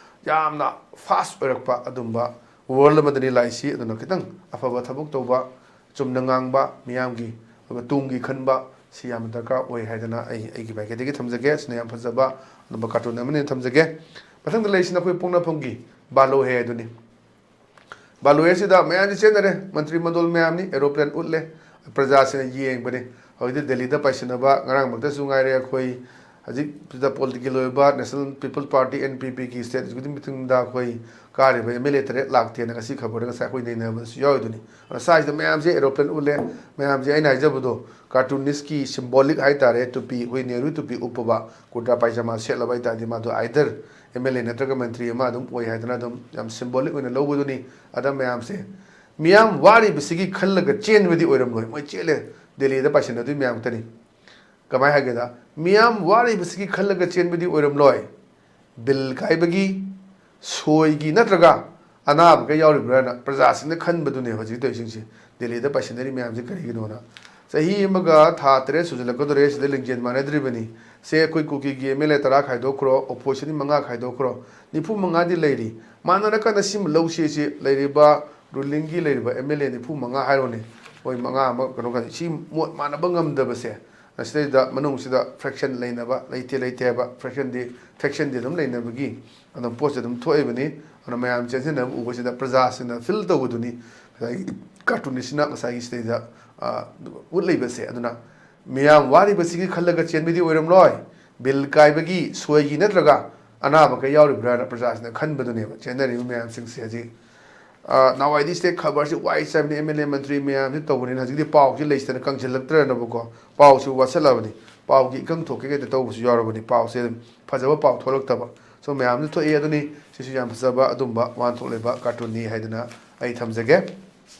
ꯌꯥꯝꯅ ꯐꯥꯁ ꯑꯣꯏꯔꯛꯄ ꯑꯗꯨꯝꯕ ꯋꯥꯔꯜ ꯑꯃꯗꯅꯤ ꯂꯥꯛꯏꯁꯤ꯫ ꯑꯗꯨꯅ ꯈꯤꯇꯪ ꯑꯐꯕ ꯊꯕꯛ ꯇꯧꯕ, ꯆꯨꯝꯅ ꯉꯥꯡꯕ, ꯃꯤꯌꯥꯝꯒꯤ ꯑꯣꯏꯕ ꯇꯨꯡꯒꯤ ꯈꯟꯕ ꯁꯤ ꯌꯥꯝꯅ ꯗꯔꯀꯥꯔ ꯑꯣꯏ ꯍꯥꯏꯗꯅ ꯑꯩ ꯑꯩꯒꯤ ꯃꯥꯏꯀꯩꯗꯒꯤ ꯊꯝꯖꯒꯦ꯫ ꯁꯤꯅ ꯌꯥꯝ ꯐꯖꯕ ꯑꯗꯨꯝꯕ ꯀꯥꯔꯇꯨꯟ ꯑꯃꯅꯤ ꯊꯝꯖꯒꯦ꯫ ꯃꯊꯪꯗ ꯂꯩꯔꯤꯁꯤꯅ ꯑꯩꯈꯣꯏ ꯄꯣꯛꯅꯐꯝꯒꯤ ꯕꯥꯂꯣ ꯍꯦ ꯑꯗꯨꯅꯤ꯫ ꯕꯥꯂꯣ ꯍꯦ ꯁꯤꯗ ꯃꯌꯥꯝꯁꯤ ꯆꯦꯟꯅꯔꯦ, ꯃꯟꯇ꯭ꯔꯤ ꯃꯟꯗꯣꯜ ꯃꯌꯥꯝꯅꯤ, ꯑꯦꯔꯣꯄ꯭ꯂꯦꯟ ꯎꯠꯂꯦ, ꯄ꯭ꯔꯖꯥꯁꯤꯡꯅ ꯌꯦꯡꯕꯅꯤ꯫ ꯍꯧꯖꯤꯛꯇꯤ ꯗꯦꯜꯂꯤꯗ ꯄꯥꯏꯁꯤꯟꯅꯕ, ꯉꯔꯥꯡꯃꯛꯇꯁꯨ ꯉꯥꯏꯔꯦ ꯑꯩꯈꯣꯏ ꯍꯧꯖꯤꯛꯁꯤꯗ ꯄꯣꯂꯤꯇꯤꯀꯦꯜ ꯑꯣꯏꯕ National People Party, N P P ꯒꯤ ꯁ꯭ꯇꯦꯠ ꯑꯦꯛꯖꯤꯀ꯭ꯌꯨꯇꯤꯚ ꯃꯤꯇꯤꯡꯗ ꯑꯩꯈꯣꯏ ꯀꯥꯔꯤꯕ ꯑꯦꯝ ꯑꯦꯜ ꯑꯦ ꯇꯔꯦꯠ ꯂꯥꯛꯇꯦꯅ ꯉꯁꯤ ꯈꯕꯔꯗ ꯉꯁꯥꯏ ꯑꯩꯈꯣꯏ ꯅꯩꯅꯕꯗꯁꯨ ꯌꯥꯎꯔꯤꯗꯨꯅꯤ꯫ ꯑꯗꯨꯅ ꯁ꯭ꯋꯥꯏꯁꯤꯗ ꯃꯌꯥꯝꯁꯦ ꯑꯦꯔꯣꯄ꯭ꯂꯦꯟ ꯎꯠꯂꯦ, ꯃꯌꯥꯝꯁꯦ ꯑꯩꯅ ꯍꯥꯏꯖꯕꯗꯣ ꯀꯥꯔꯇꯨꯅꯤꯁꯀꯤ ꯁꯤꯝꯕꯣꯂꯤꯛ ꯍꯥꯏꯇꯥꯔꯦ, ꯇꯨꯄꯤ, ꯑꯩꯈꯣꯏ ꯅꯦꯍꯔꯨ ꯇꯨꯄꯤ ꯎꯞꯄꯕ, ꯀꯨꯔꯇꯥ ꯄꯥꯏꯖꯃꯥ ꯁꯦꯠꯂꯕ ꯍꯥꯏꯇꯥꯔꯗꯤ ꯃꯥꯗꯣ ꯑꯥꯏꯗꯔ ꯑꯦꯝ ꯑꯦꯜ ꯑꯦ ꯅꯠꯇ꯭ꯔꯒ ꯃꯟꯇ꯭ꯔꯤ ꯑꯃ ꯑꯗꯨꯝ ꯑꯣꯏ ꯍꯥꯏꯗꯅ ꯑꯗꯨꯝ ꯌꯥꯝ ꯁꯤꯝꯕꯣꯂꯤꯛ ꯑꯣꯏꯅ ꯂꯧꯕꯗꯨꯅꯤ꯫ ꯑꯗ ꯃꯌꯥꯝꯁꯦ ꯃꯤꯌꯥꯝ ꯋꯥꯔꯤꯕꯁꯤꯒꯤ ꯈꯜꯂꯒ ꯆꯦꯟꯕꯗꯤ ꯑꯣꯏꯔꯝꯂꯣꯏ, ꯃꯣꯏ ꯆꯦꯜꯂꯦ, ꯗꯦꯜꯂꯤꯗ ꯄꯥꯏꯁꯤꯟꯅꯗꯣꯏ ꯃꯌꯥꯝ ꯉꯥꯛꯇꯅꯤ꯫ ꯀꯃꯥꯏꯅ ꯍꯥꯏꯒꯦꯗ, ꯃꯤꯌꯥꯝ ꯋꯥꯔꯤꯕꯁꯤꯒꯤ ꯈꯜꯂꯒ ꯆꯦꯟꯕꯗꯤ ꯑꯣꯏꯔꯝꯂꯣꯏ꯫ ꯕꯤꯜ ꯀꯥꯏꯕꯒꯤ, ꯁꯣꯏꯒꯤ ꯅꯠꯇ꯭ꯔꯒ ꯑꯅꯥꯕ ꯀꯌꯥ ꯌꯥꯎꯔꯤꯕ꯭ꯔꯥꯅ ꯄ꯭ꯔꯖꯥꯁꯤꯡꯅ ꯈꯟꯕꯗꯨꯅꯦ ꯍꯧꯖꯤꯛ ꯇꯧꯔꯤꯁꯤꯡꯁꯦ꯫ ꯗꯦꯜꯂꯤꯗ ꯄꯥꯏꯁꯤꯟꯅꯔꯤ ꯃꯌꯥꯝꯁꯦ ꯀꯔꯤꯒꯤꯅꯣꯅ꯫ ꯆꯍꯤ ꯑꯃꯒ ꯊꯥ ꯇꯔꯦꯠ ꯁꯨꯖꯜꯂꯛꯀꯗꯧꯔꯦ, ꯁꯤꯗ ꯂꯤꯡꯖꯦꯜ ꯃꯥꯟꯅꯗ꯭ꯔꯤꯕꯅꯤ꯫ ꯁꯦ, ꯑꯩꯈꯣꯏ ꯀꯨꯀꯤꯒꯤ ꯑꯦꯝ ꯑꯦꯜ ꯑꯦ ꯇꯔꯥ ꯈꯥꯏꯗꯣꯛꯈ꯭ꯔꯣ, ꯑꯣꯄꯣꯖꯤꯁꯟꯒꯤ ꯃꯉꯥ ꯈꯥꯏꯗꯣꯛꯈ꯭ꯔꯣ, ꯅꯤꯐꯨ ꯃꯉꯥꯗꯤ ꯂꯩꯔꯤ꯫ ꯃꯥꯟꯅꯔꯀꯥꯟꯗ ꯁꯤꯃ ꯂꯧꯁꯤ꯫ ꯁꯤ ꯂꯩꯔꯤꯕ, ꯔꯨꯂꯤꯡꯒꯤ ꯂꯩꯔꯤꯕ ꯑꯦꯝ ꯑꯦꯜ ꯑꯦ ꯅꯤꯐꯨ ꯃꯉꯥ ꯍꯥꯏꯔꯣꯅꯦ, ꯃꯣꯏ ꯃꯉꯥ ꯑꯃ ꯀꯩꯅꯣ ꯈꯔ ꯁꯤ ꯃꯣꯠ ꯃꯥꯟꯅꯕ ꯉꯝꯗꯕꯁꯦ, ꯑꯁꯤꯗꯩꯗ ꯃꯅꯨꯡꯁꯤꯗ ꯐ꯭ꯔꯦꯛꯁꯟ ꯂꯩꯅꯕ, ꯂꯩꯇꯦ ꯂꯩꯇꯦ ꯍꯥꯏꯕ ꯐ꯭ꯔꯦꯛꯁꯟꯗꯤ, ꯐꯦꯛꯁꯟꯗꯤ ꯑꯗꯨꯝ ꯂꯩꯅꯕꯒꯤ ꯑꯗꯨꯝ ꯄꯣꯠꯁꯦ ꯑꯗꯨꯝ ꯊꯣꯛꯏꯕꯅꯤ꯫ ꯑꯗꯨꯅ ꯃꯌꯥꯝ ꯆꯦꯟꯁꯤꯟꯅꯕ ꯎꯕꯁꯤꯗ ꯄ꯭ꯔꯖꯥꯁꯤꯡꯅ ꯐꯤꯜ ꯇꯧꯕꯗꯨꯅꯤ ꯉꯁꯥꯏꯒꯤ ꯀꯥꯔꯇꯨꯟꯅꯤꯁꯤꯅ ꯉꯁꯥꯏꯒꯤ ꯁꯤꯗꯩꯗ, ꯑ, ꯎꯠꯂꯤꯕꯁꯦ꯫ ꯑꯗꯨꯅ ꯃꯤꯌꯥꯝ ꯋꯥꯔꯤꯕꯁꯤꯒꯤ ꯈꯜꯂꯒ ꯆꯦꯟꯕꯗꯤ ꯑꯣꯏꯔꯝꯂꯣꯏ꯫ ꯕꯤꯜ ꯀꯥꯏꯕꯒꯤ ꯁꯣꯏꯒꯤ ꯅꯠꯇ꯭ꯔꯒ ꯑꯅꯥꯕ ꯀꯌꯥ ꯌꯥꯎꯔꯤꯕ꯭ꯔꯥꯅ ꯄ꯭ꯔꯖꯥꯁꯤꯡꯅ ꯈꯟꯕꯗꯨꯅꯦꯕ ꯆꯦꯟꯅꯔꯤꯕ ꯃꯌꯥꯝꯁꯤꯡꯁꯦ ꯍꯧꯖꯤꯛ꯫ ꯑ, ꯅꯍꯥꯟꯋꯥꯏꯗꯤ ꯁꯤꯗꯩ ꯈꯕꯔꯁꯤ ꯋꯥꯏ ꯆꯥꯏꯕꯅꯤ, ꯑꯦꯝ ꯑꯦꯜ ꯑꯦ ꯃꯟꯇ꯭ꯔꯤ ꯃꯌꯥꯝꯁꯤ ꯇꯧꯕꯅꯤꯅ ꯍꯧꯖꯤꯛꯇꯤ ꯄꯥꯎꯁꯤ ꯂꯩꯁꯤꯗꯅ ꯀꯪꯁꯤꯜꯂꯛꯇ꯭ꯔꯅꯕꯀꯣ, ꯄꯥꯎꯁꯤ ꯋꯥꯠꯁꯜꯂꯕꯅꯤ꯫ ꯄꯥꯎꯒꯤ ꯏꯀꯪ ꯊꯣꯛꯀꯦ ꯀꯩꯗ ꯇꯧꯕꯁꯨ ꯌꯥꯎꯔꯕꯅꯤ꯫ ꯄꯥꯎꯁꯦ ꯑꯗꯨꯝ ꯐꯖꯕ ꯄꯥꯎ ꯊꯣꯛꯂꯛꯇꯕ꯫ ꯁꯣ ꯃꯌꯥꯝꯁꯨ ꯊꯣꯛꯏ꯫ ꯑꯗꯨꯅꯤ ꯁꯤꯁꯨ ꯌꯥꯝ ꯐꯖꯕ ꯑꯗꯨꯝꯕ ꯋꯥꯍꯟꯊꯣꯛ ꯂꯩꯕ ꯀꯥꯔꯇꯨꯟꯅꯤ ꯍꯥꯏꯗꯅ ꯑꯩ ꯊꯝꯖꯒꯦ꯫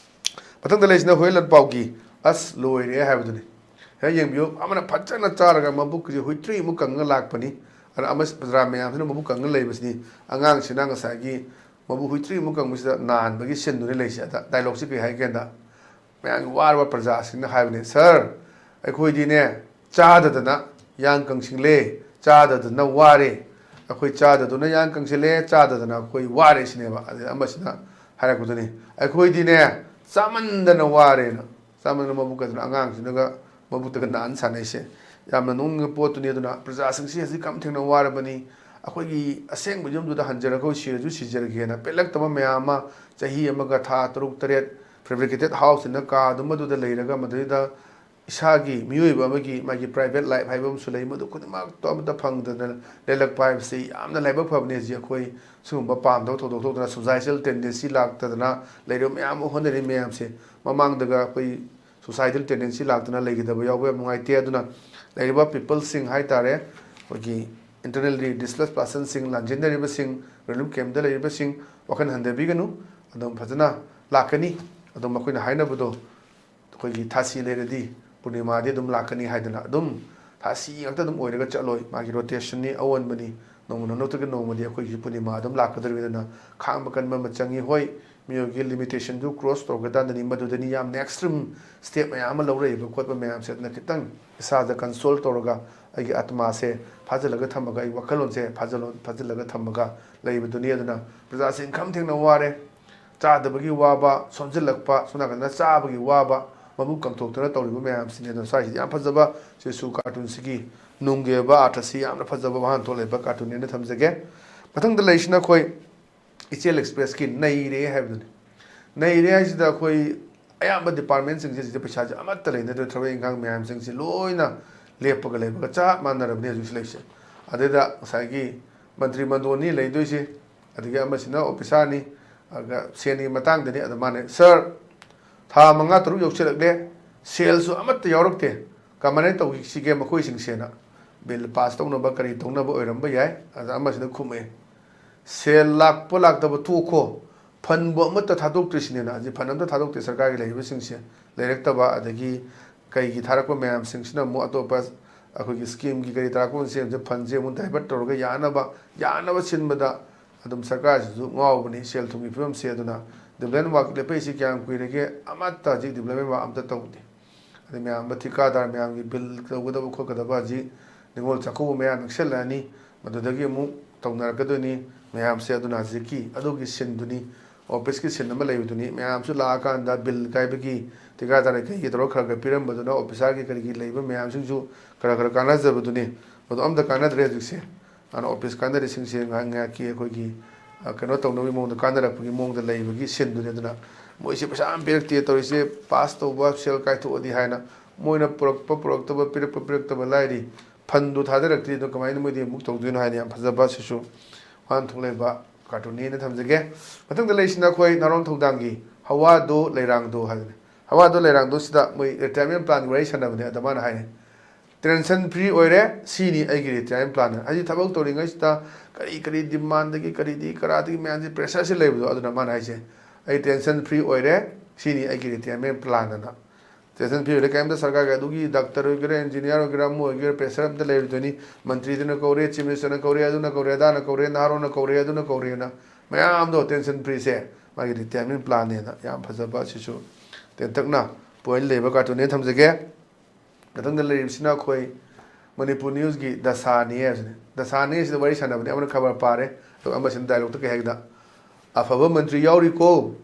ꯃꯊꯪꯗ ꯂꯩꯁꯤꯅ ꯍꯨꯏ ꯂꯟꯄꯥꯎꯒꯤ ꯑꯁ ꯂꯣꯏꯔꯦ ꯍꯥꯏꯕꯗꯨꯅꯤ꯫ ꯍꯦꯛ ꯌꯦꯡꯕꯤꯌꯨ, ꯑꯃꯅ ꯐꯖꯅ ꯆꯥꯔꯒ ꯃꯕꯨꯛꯁꯤ ꯍꯨꯏꯇ꯭ꯔꯤꯃꯨꯛ ꯀꯪꯉ ꯂꯥꯛꯄꯅꯤ꯫ ꯑꯗ ꯑꯃ ꯄ꯭ꯔꯖꯥ ꯃꯌꯥꯝꯁꯤꯅ ꯃꯕꯨꯛ ꯀꯪꯉ ꯂꯩꯕꯁꯤꯅꯤ꯫ ꯑꯉꯥꯡꯁꯤꯅ ꯉꯁꯥꯏꯒꯤ ꯃꯕꯨꯛ ꯍꯨꯏꯇ꯭ꯔꯤꯃꯨꯛ ꯀꯪꯕꯁꯤꯗ ꯅꯥꯟꯕꯒꯤ ꯁꯤꯟꯗꯨꯅꯤ ꯂꯩꯁꯦ꯫ ꯑꯗ ꯗꯥꯏꯂꯣꯛꯁꯤ ꯀꯔꯤ ꯍꯥꯏꯒꯦꯗ, ꯃꯌꯥꯝꯒꯤ ꯋꯥꯔꯕ ꯄ꯭ꯔꯖꯥꯁꯤꯡꯅ ꯍꯥꯏꯕꯅꯤ, "ꯁꯥꯔ, ꯑꯩꯈꯣꯏꯗꯤꯅꯦ ꯆꯥꯗꯗꯅ ꯌꯥꯡ ꯀꯪꯁꯤꯜꯂꯦ, ꯆꯥꯗꯗꯅ ꯋꯥꯔꯦ꯫ ꯑꯩꯈꯣꯏ ꯆꯥꯗꯗꯨꯅ ꯌꯥꯡ ꯀꯪꯁꯤꯜꯂꯦ, ꯆꯥꯗꯗꯅ ꯑꯩꯈꯣꯏ ꯋꯥꯔꯦ" ꯁꯤꯅꯦꯕ꯫ ꯑꯗꯩ ꯑꯃꯁꯤꯅ ꯍꯥꯏꯔꯛꯄꯗꯨꯅꯤ, "ꯑꯩꯈꯣꯏꯗꯤꯅꯦ ꯆꯥꯃꯟꯗꯅ ꯋꯥꯔꯦꯅ"꯫ ꯆꯥꯃꯟꯗꯅ ꯃꯕꯨꯛ ꯀꯪꯗꯅ ꯑꯉꯥꯡꯁꯤꯡꯗꯨꯒ ꯃꯕꯨꯛꯇꯒ ꯅꯥꯟ ꯁꯥꯟꯅꯩꯁꯦ꯫ ꯌꯥꯝꯅ ꯅꯣꯛꯅꯤꯡꯕ ꯄꯣꯠꯇꯨꯅꯤ꯫ ꯑꯗꯨꯅ ꯄ꯭ꯔꯖꯥꯁꯤꯡꯁꯤ ꯍꯧꯖꯤꯛ ꯀꯝ ꯊꯦꯡꯅ ꯋꯥꯔꯕꯅꯤ꯫ ꯑꯩꯈꯣꯏꯒꯤ ꯑꯁꯦꯡꯕ ꯌꯨꯝꯗꯨꯗ ꯍꯟꯖꯔꯒ ꯑꯩꯈꯣꯏ ꯁꯤꯔꯁꯨ ꯁꯤꯖꯔꯒꯦꯅ ꯄꯦꯜꯂꯛꯇꯕ ꯃꯌꯥꯝ ꯑꯃ, ꯆꯍꯤ ꯑꯃꯒ ꯊꯥ ꯇꯔꯨꯛ ꯇꯔꯦꯠ ꯐꯦꯕ꯭ꯔꯤꯀꯦꯇꯦꯠ ꯍꯥꯎꯁ ꯁꯤꯅ ꯀꯥꯗꯨꯃꯗꯨꯗ ꯂꯩꯔꯒ ꯃꯗꯨꯗꯩꯗ ꯏꯁꯥꯒꯤ ꯃꯤꯑꯣꯏꯕ ꯑꯃꯒꯤ ꯃꯥꯒꯤ ꯄ꯭ꯔꯥꯏꯚꯦꯠ ꯂꯥꯏꯐ ꯍꯥꯏꯕ ꯑꯃꯁꯨ ꯂꯩ, ꯃꯗꯨ ꯈꯨꯗꯤꯡꯃꯛꯇꯣ ꯑꯃꯠꯇ ꯐꯪꯗꯅ ꯂꯦꯜꯂꯛꯄ ꯍꯥꯏꯕꯁꯤ ꯌꯥꯝꯅ ꯂꯥꯏꯕꯛ ꯐꯕꯅꯤ꯫ ꯍꯧꯖꯤꯛ ꯑꯩꯈꯣꯏ ꯁꯤꯒꯨꯝꯕ ꯄꯥꯝꯗꯕ ꯊꯧꯗꯣꯛ ꯊꯣꯛꯇꯅ ꯁꯣꯁꯥꯏꯇꯦꯜ ꯇꯦꯟꯗꯦꯟꯁꯤ ꯂꯥꯛꯇꯗꯅ ꯂꯩꯔꯤꯕ ꯃꯌꯥꯝ ꯑꯃ ꯍꯣꯠꯅꯔꯤ ꯃꯌꯥꯝꯁꯦ꯫ ꯃꯃꯥꯡꯗꯒ ꯑꯩꯈꯣꯏ ꯁꯣꯁꯥꯏꯇꯦꯜ ꯇꯦꯟꯗꯦꯟꯁꯤ ꯂꯥꯛꯇꯅ ꯂꯩꯒꯗꯕ ꯌꯥꯎꯕ ꯌꯥꯝ ꯅꯨꯡꯉꯥꯏꯇꯦ꯫ ꯑꯗꯨꯅ ꯂꯩꯔꯤꯕ ꯄꯤꯄꯜꯁꯤꯡ ꯍꯥꯏ ꯇꯥꯔꯦ, ꯑꯩꯈꯣꯏꯒꯤ ꯏꯟꯇꯔꯅꯦꯜꯂꯤ ꯗꯤꯁꯄ꯭ꯂꯦꯁ ꯄꯥꯔꯁꯟꯁꯤꯡ, ꯂꯥꯟꯖꯦꯟꯅꯔꯤꯕꯁꯤꯡ, ꯔꯤꯂꯤꯐ ꯀꯦꯝꯞꯇ ꯂꯩꯔꯤꯕꯁꯤꯡ, ꯋꯥꯈꯜ ꯍꯟꯊꯕꯤꯒꯅꯨ꯫ ꯑꯗꯨꯝ ꯐꯖꯅ ꯂꯥꯛꯀꯅꯤ꯫ ꯑꯗꯨꯝ ꯃꯈꯣꯏꯅ ꯍꯥꯏꯅꯕꯗꯣ, ꯑꯩꯈꯣꯏꯒꯤ ꯊꯥꯁꯤ ꯂꯩꯔꯗꯤ ꯄꯨꯔꯅꯤꯃꯥꯗꯤ ꯑꯗꯨꯝ ꯂꯥꯛꯀꯅꯤ ꯍꯥꯏꯗꯅ ꯑꯗꯨꯝ ꯊꯥꯁꯤ ꯉꯥꯛꯇ ꯑꯗꯨꯝ ꯑꯣꯏꯔꯒ ꯆꯠꯂꯣꯏ꯫ ꯃꯥꯒꯤ ꯔꯣꯇꯦꯁꯟꯅꯤ, ꯑꯑꯣꯟꯕꯅꯤ꯫ ꯅꯣꯡꯃ ꯅꯠꯇ꯭ꯔꯒ ꯅꯣꯡꯃꯗꯤ ꯑꯩꯈꯣꯏꯒꯤꯁꯨ ꯄꯨꯔꯅꯤꯃꯥ ꯑꯗꯨꯝ ꯂꯥꯛꯀꯗꯧꯔꯤꯕꯅꯤꯅ ꯈꯥꯡꯕ ꯀꯟꯕ ꯑꯃ ꯆꯪꯉꯤ꯫ ꯍꯣꯏ, ꯃꯤꯑꯣꯏꯕꯒꯤ limitation ꯗꯨ cross ꯇꯧꯔꯀꯥꯟꯗꯅꯤ, ꯃꯗꯨꯗꯅꯤ ꯌꯥꯝꯅ extreme step ꯃꯌꯥꯝ ꯑꯃ ꯂꯧꯔꯛꯏꯕ ꯈꯣꯠꯄ ꯃꯌꯥꯝꯁꯦ꯫ ꯑꯗꯨꯅ ꯈꯤꯇꯪ ꯏꯁꯥꯗ console ꯇꯧꯔꯒ ꯑꯩꯒꯤ ꯑꯥꯇꯃꯥꯁꯦ ꯐꯥꯖꯤꯜꯂꯒ ꯊꯝꯃꯒ, ꯑꯩ ꯋꯥꯈꯜꯂꯣꯟꯁꯦ ꯐꯥꯖꯤꯜꯂꯣꯟ-, ꯐꯥꯖꯤꯜꯂꯒ ꯊꯝꯃꯒ ꯂꯩꯕꯗꯨꯅꯤ꯫ ꯑꯗꯨꯅ ꯄ꯭ꯔꯖꯥꯁꯤꯡ ꯈꯝ ꯊꯦꯡꯅ ꯋꯥꯔꯦ, ꯆꯥꯗꯕꯒꯤ ꯋꯥꯕ, ꯁꯣꯟꯖꯤꯜꯂꯛꯄ, ꯁꯣꯝ ꯅꯥꯀꯟꯗ ꯆꯥꯕꯒꯤ ꯋꯥꯕ, ꯃꯕꯨꯛ ꯀꯪꯊꯣꯛꯇꯅ ꯇꯧꯔꯤꯕ ꯃꯌꯥꯝꯁꯤꯅꯤ꯫ ꯑꯗꯨꯅ ꯁ꯭ꯋꯥꯏꯁꯤꯗꯤ ꯌꯥꯝ ꯐꯖꯕ ꯁꯤꯁꯨ cartoon ꯁꯤꯒꯤ ꯅꯨꯡꯒꯤ ꯑꯣꯏꯕ ꯑꯥꯔꯊꯁꯤ ꯌꯥꯝꯅ ꯐꯖꯕ ꯋꯥꯍꯟꯊꯣꯛ ꯂꯩꯕ cartoon ꯅꯦꯅ ꯊꯝꯖꯒꯦ꯫ ꯃꯊꯪꯗ ꯂꯩꯔꯤꯁꯤꯅ ꯑꯩꯈꯣꯏ ꯏꯆꯦꯜ Express ꯀꯤ ꯅꯩꯔꯦ ꯍꯥꯏꯕꯗꯨꯅꯤ꯫ ꯅꯩꯔꯦ ꯍꯥꯏꯁꯤꯗ ꯑꯩꯈꯣꯏ ꯑꯌꯥꯝꯕ department ꯁꯤꯡꯁꯦ ꯁꯤꯗ ꯄꯩꯁꯥꯁꯦ ꯑꯃꯠꯇ ꯂꯩꯅꯗ꯭ꯔꯦ, ꯊꯕꯛ ꯏꯪꯈꯥꯡ ꯃꯌꯥꯝꯁꯤꯡꯁꯦ ꯂꯣꯏꯅ ꯂꯦꯞꯄꯒ ꯂꯩꯕꯒ ꯆꯞ ꯃꯥꯟꯅꯔꯕꯅꯤ ꯍꯧꯖꯤꯛ ꯂꯩꯔꯤꯁꯦ꯫ ꯑꯗꯩꯗ ꯉꯁꯥꯏꯒꯤ ꯃꯟꯇ꯭ꯔꯤ ꯃꯟꯗꯣꯟꯅꯤ ꯂꯩꯗꯣꯏꯁꯦ, ꯑꯗꯒꯤ ꯑꯃꯁꯤꯅ ꯑꯣꯐꯤꯁꯥꯔꯅꯤ, ꯑꯗꯨꯒ ꯁꯦꯟꯒꯤ ꯃꯇꯥꯡꯗꯅꯤ꯫ ꯑꯗ ꯃꯥꯅ, "Sir, ꯊꯥ ꯃꯉꯥ ꯇꯔꯨꯛ ꯌꯧꯁꯤꯜꯂꯛꯂꯦ, ꯁꯦꯜꯁꯨ ꯑꯃꯠꯇ ꯌꯥꯎꯔꯛꯇꯦ, ꯀꯃꯥꯏꯅ ꯇꯧꯁꯤꯒꯦ ꯃꯈꯣꯏꯁꯤꯡꯁꯦꯅ?" Bill pass ꯇꯧꯅꯕ ꯀꯔꯤ ꯇꯧꯅꯕ ꯑꯣꯏꯔꯝꯕ ꯌꯥꯏ꯫ ꯑꯗ ꯑꯃꯁꯤꯅ ꯈꯨꯝꯃꯛꯑꯦ, "ꯁꯦꯜ ꯂꯥꯛꯄ ꯂꯥꯛꯇꯕ ꯇꯣꯛꯈꯣ, fund ꯕꯨ ꯑꯃꯠꯇ ꯊꯥꯗꯣꯛꯇ꯭ꯔꯤꯁꯤꯅꯦꯅ"꯫ ꯍꯧꯖꯤꯛ fund ꯑꯝꯇ ꯊꯥꯗꯣꯛꯇꯦ ꯁꯔꯀꯥꯔꯒꯤ ꯂꯩꯔꯤꯕꯁꯤꯡꯁꯦ, ꯂꯩꯔꯛꯇꯕ, ꯑꯗꯒꯤ ꯀꯩꯒꯤ ꯊꯥꯔꯛꯄ ꯃꯌꯥꯝꯁꯤꯡꯁꯤꯅ ꯑꯃꯨꯛ ꯑꯇꯣꯞꯄ ꯑꯩꯈꯣꯏꯒꯤ scheme ꯒꯤ ꯀꯔꯤ ꯇꯥꯔꯛꯄ ꯃꯌꯥꯝꯁꯦ, fund ꯁꯦ ꯑꯃꯨꯛ divert ꯇꯧꯔꯒ ꯌꯥꯅꯕ, ꯌꯥꯅꯕ ꯁꯤꯟꯕꯗ ꯑꯗꯨꯝ ꯁꯔꯀꯥꯔꯁꯤꯁꯨ ꯉꯥꯎꯕꯅꯤ ꯁꯦꯜ ꯊꯨꯝꯒꯤ ꯐꯤꯕꯝꯁꯦ꯫ ꯑꯗꯨꯅ development work ꯂꯦꯞꯄꯛꯏꯁꯤ ꯀꯌꯥꯝ ꯀꯨꯏꯔꯒꯦ? ꯑꯃꯠꯇ ꯍꯧꯖꯤꯛ development work ꯑꯝꯇ ꯇꯧꯗꯦ꯫ ꯑꯗꯩ ꯃꯌꯥꯝ ꯑꯃ ꯊꯤꯀꯥꯗꯥꯔ ꯃꯌꯥꯝꯒꯤ bill ꯇꯧꯒꯗꯕ ꯈꯣꯠꯀꯗꯕ ꯍꯧꯖꯤꯛ ꯅꯤꯉꯣꯜ ꯆꯥꯛꯀꯧꯕ ꯃꯌꯥ ꯅꯛꯁꯜꯂꯛꯑꯅꯤ꯫ ꯃꯗꯨꯗꯒꯤ ꯑꯃꯨꯛ ꯇꯧꯅꯔꯛꯀꯗꯣꯏꯅꯤ ꯃꯌꯥꯝꯁꯦ꯫ ꯑꯗꯨꯅ ꯍꯧꯖꯤꯛꯀꯤ ꯑꯗꯨꯒꯤ ꯁꯤꯟꯗꯨꯅꯤ, ꯑꯣꯐꯤꯁꯀꯤ ꯁꯤꯟ ꯑꯃ ꯂꯩꯕꯗꯨꯅꯤ꯫ ꯃꯌꯥꯝꯁꯨ ꯂꯥꯛꯑꯀꯥꯟꯗ bill ꯀꯥꯏꯕꯒꯤ ꯊꯤꯀꯥꯗꯥꯔ ꯀꯩꯒꯤ ꯇꯧꯔꯒ ꯈꯔ ꯈꯔ ꯄꯤꯔꯝꯕꯗꯨꯅ ꯑꯣꯐꯤꯁꯥꯔꯒꯤ ꯀꯔꯤꯒꯤ ꯂꯩꯕ ꯃꯌꯥꯝꯁꯤꯡꯁꯨ ꯈꯔ ꯈꯔ ꯀꯥꯟꯅꯖꯕꯗꯨꯅꯤ꯫ ꯃꯗꯨ ꯑꯝꯇ ꯀꯥꯟꯅꯗ꯭ꯔꯦ ꯍꯧꯖꯤꯛꯁꯦ꯫ ꯑꯗꯨꯅ ꯑꯣꯐꯤꯁ ꯀꯥꯟꯅꯔꯤꯁꯤꯡꯁꯦ ꯉꯥꯏꯍꯥꯛ ꯉꯥꯏꯍꯥꯛꯀꯤ ꯑꯩꯈꯣꯏꯒꯤ, ꯑ, ꯀꯩꯅꯣ ꯇꯧꯅꯕꯒꯤ ꯃꯑꯣꯡꯗ, ꯀꯥꯟꯅꯔꯛꯄꯒꯤ ꯃꯑꯣꯡꯗ ꯂꯩꯕꯒꯤ ꯁꯤꯟꯗꯨꯅꯤ꯫ ꯑꯗꯨꯅ ꯃꯣꯏꯁꯦ ꯄꯩꯁꯥ ꯌꯥꯝ ꯄꯤꯔꯛꯇꯦ ꯇꯧꯔꯤꯁꯦ, pass ꯇꯧꯕ, ꯁꯦꯜ ꯀꯥꯏꯊꯣꯛꯑꯗꯤ ꯍꯥꯏꯅ ꯃꯣꯏꯅ ꯄꯨꯔꯛꯄ ꯄꯨꯔꯛꯇꯕ, ꯄꯤꯔꯛꯄ ꯄꯤꯔꯛꯇꯕ ꯂꯥꯏꯔꯤ, fund ꯗꯨ ꯊꯥꯗꯔꯛꯇ꯭ꯔꯤ, ꯑꯗꯣ ꯀꯃꯥꯏꯅ ꯃꯣꯏꯗꯤ ꯑꯃꯨꯛ ꯇꯧꯗꯣꯏꯅꯣ ꯍꯥꯏꯅ ꯌꯥꯝ ꯐꯖꯕ ꯁꯤꯁꯨ ꯋꯥꯍꯟꯊꯣꯛ ꯂꯩꯕ cartoon ꯅꯦꯅ ꯊꯝꯖꯒꯦ꯫ ꯃꯊꯪꯗ ꯂꯩꯔꯤꯁꯤꯅ ꯑꯩꯈꯣꯏ ꯅꯥꯔꯣꯟ ꯊꯧꯗꯥꯡꯒꯤ ꯍꯋꯥꯗꯣ ꯂꯩꯔꯥꯡꯗꯣ ꯍꯥꯏꯕꯅꯤ꯫ ꯍꯋꯥꯗꯣ ꯂꯩꯔꯥꯡꯗꯣ ꯁꯤꯗ ꯃꯣꯏ retirement plan ꯒꯤ ꯋꯥꯔꯤ ꯁꯥꯟꯅꯕꯅꯦ꯫ ꯑꯗ ꯃꯥꯅ ꯍꯥꯏꯅꯤ, "Tension free ꯑꯣꯏꯔꯦ, ꯁꯤꯅꯤ ꯑꯩꯒꯤ retirement plan" ꯍꯥꯏꯅ꯫ ꯍꯥꯏꯗꯤ ꯊꯕꯛ ꯇꯧꯔꯤꯉꯩꯁꯤꯗ ꯀꯔꯤ ꯀꯔꯤ demand ꯗꯒꯤ ꯀꯔꯤꯗꯒꯤ ꯀꯔꯥꯗꯒꯤ ꯃꯌꯥꯝꯁꯦ pressure ꯁꯦ ꯂꯩꯕꯗꯣ, ꯑꯗꯨꯅ ꯃꯥꯅ ꯍꯥꯏꯁꯦ, "ꯑꯩ tension free ꯑꯣꯏꯔꯦ, ꯁꯤꯅꯤ ꯑꯩꯒꯤ retirement plan" ꯑꯅ꯫ Attention ꯄꯤꯔꯣꯏꯗ ꯀꯩꯝꯇ ꯁꯔꯀꯥꯔꯒꯤ꯫ ꯑꯗꯨꯒꯤ ꯗꯥꯛꯇꯔ ꯑꯣꯏꯒꯦꯔꯥ, ꯏꯟꯖꯤꯅꯤꯌꯥꯔ ꯑꯣꯏꯒꯦꯔꯥ, ꯑꯃ ꯑꯣꯏꯒꯦꯔꯥ, ꯄ꯭ꯔꯦꯁꯔ ꯑꯝꯇ ꯂꯩꯔꯣꯏꯗꯣꯏꯅꯤ꯫ ꯃꯟꯇ꯭ꯔꯤꯗꯨꯅ ꯀꯧꯔꯦ, ꯆꯤꯐ ꯃꯤꯅꯤꯁꯇꯔꯅ ꯀꯧꯔꯦ, ꯑꯗꯨꯅ ꯀꯧꯔꯦ, ꯑꯗꯥꯅ ꯀꯧꯔꯦ, ꯅꯍꯥꯔꯣꯟꯅ ꯀꯧꯔꯦꯅ ꯃꯌꯥꯝꯗꯣ ꯑꯦꯇꯦꯟꯁꯟ ꯄꯤꯔꯤꯁꯦ ꯃꯥꯒꯤ ꯔꯤꯇꯥꯌꯔꯃꯦꯟ ꯄ꯭ꯂꯥꯟꯅꯦꯅ꯫ ꯌꯥꯝ ꯐꯖꯕ, ꯁꯤꯁꯨ ꯇꯦꯟꯇꯛꯅ ꯄꯣꯏꯟ ꯂꯩꯕ ꯀꯥꯔꯇꯨꯟꯅꯦ ꯊꯝꯖꯒꯦ꯫ ꯃꯊꯪꯗ ꯂꯩꯔꯤꯕꯁꯤꯅ ꯑꯩꯈꯣꯏ ꯃꯅꯤꯄꯨꯔ ꯅ꯭ꯌꯨꯁꯀꯤ ꯗꯁꯥꯅꯤ ꯍꯥꯏꯕꯁꯤꯅꯤ꯫ ꯗꯁꯥꯅꯤ ꯑꯁꯤꯗ ꯋꯥꯔꯤ ꯁꯥꯟꯅꯕꯅꯤ, ꯑꯃꯅ ꯈꯕꯔ ꯄꯥꯔꯦ, ꯑꯗꯨꯒ ꯑꯃꯁꯤꯅ ꯗꯥꯏꯂꯣꯛꯇ ꯀꯩ ꯍꯥꯏꯒꯦꯗ, "ꯑꯐꯕ ꯃꯟꯇ꯭ꯔꯤ ꯌꯥꯎꯔꯤꯀꯣ,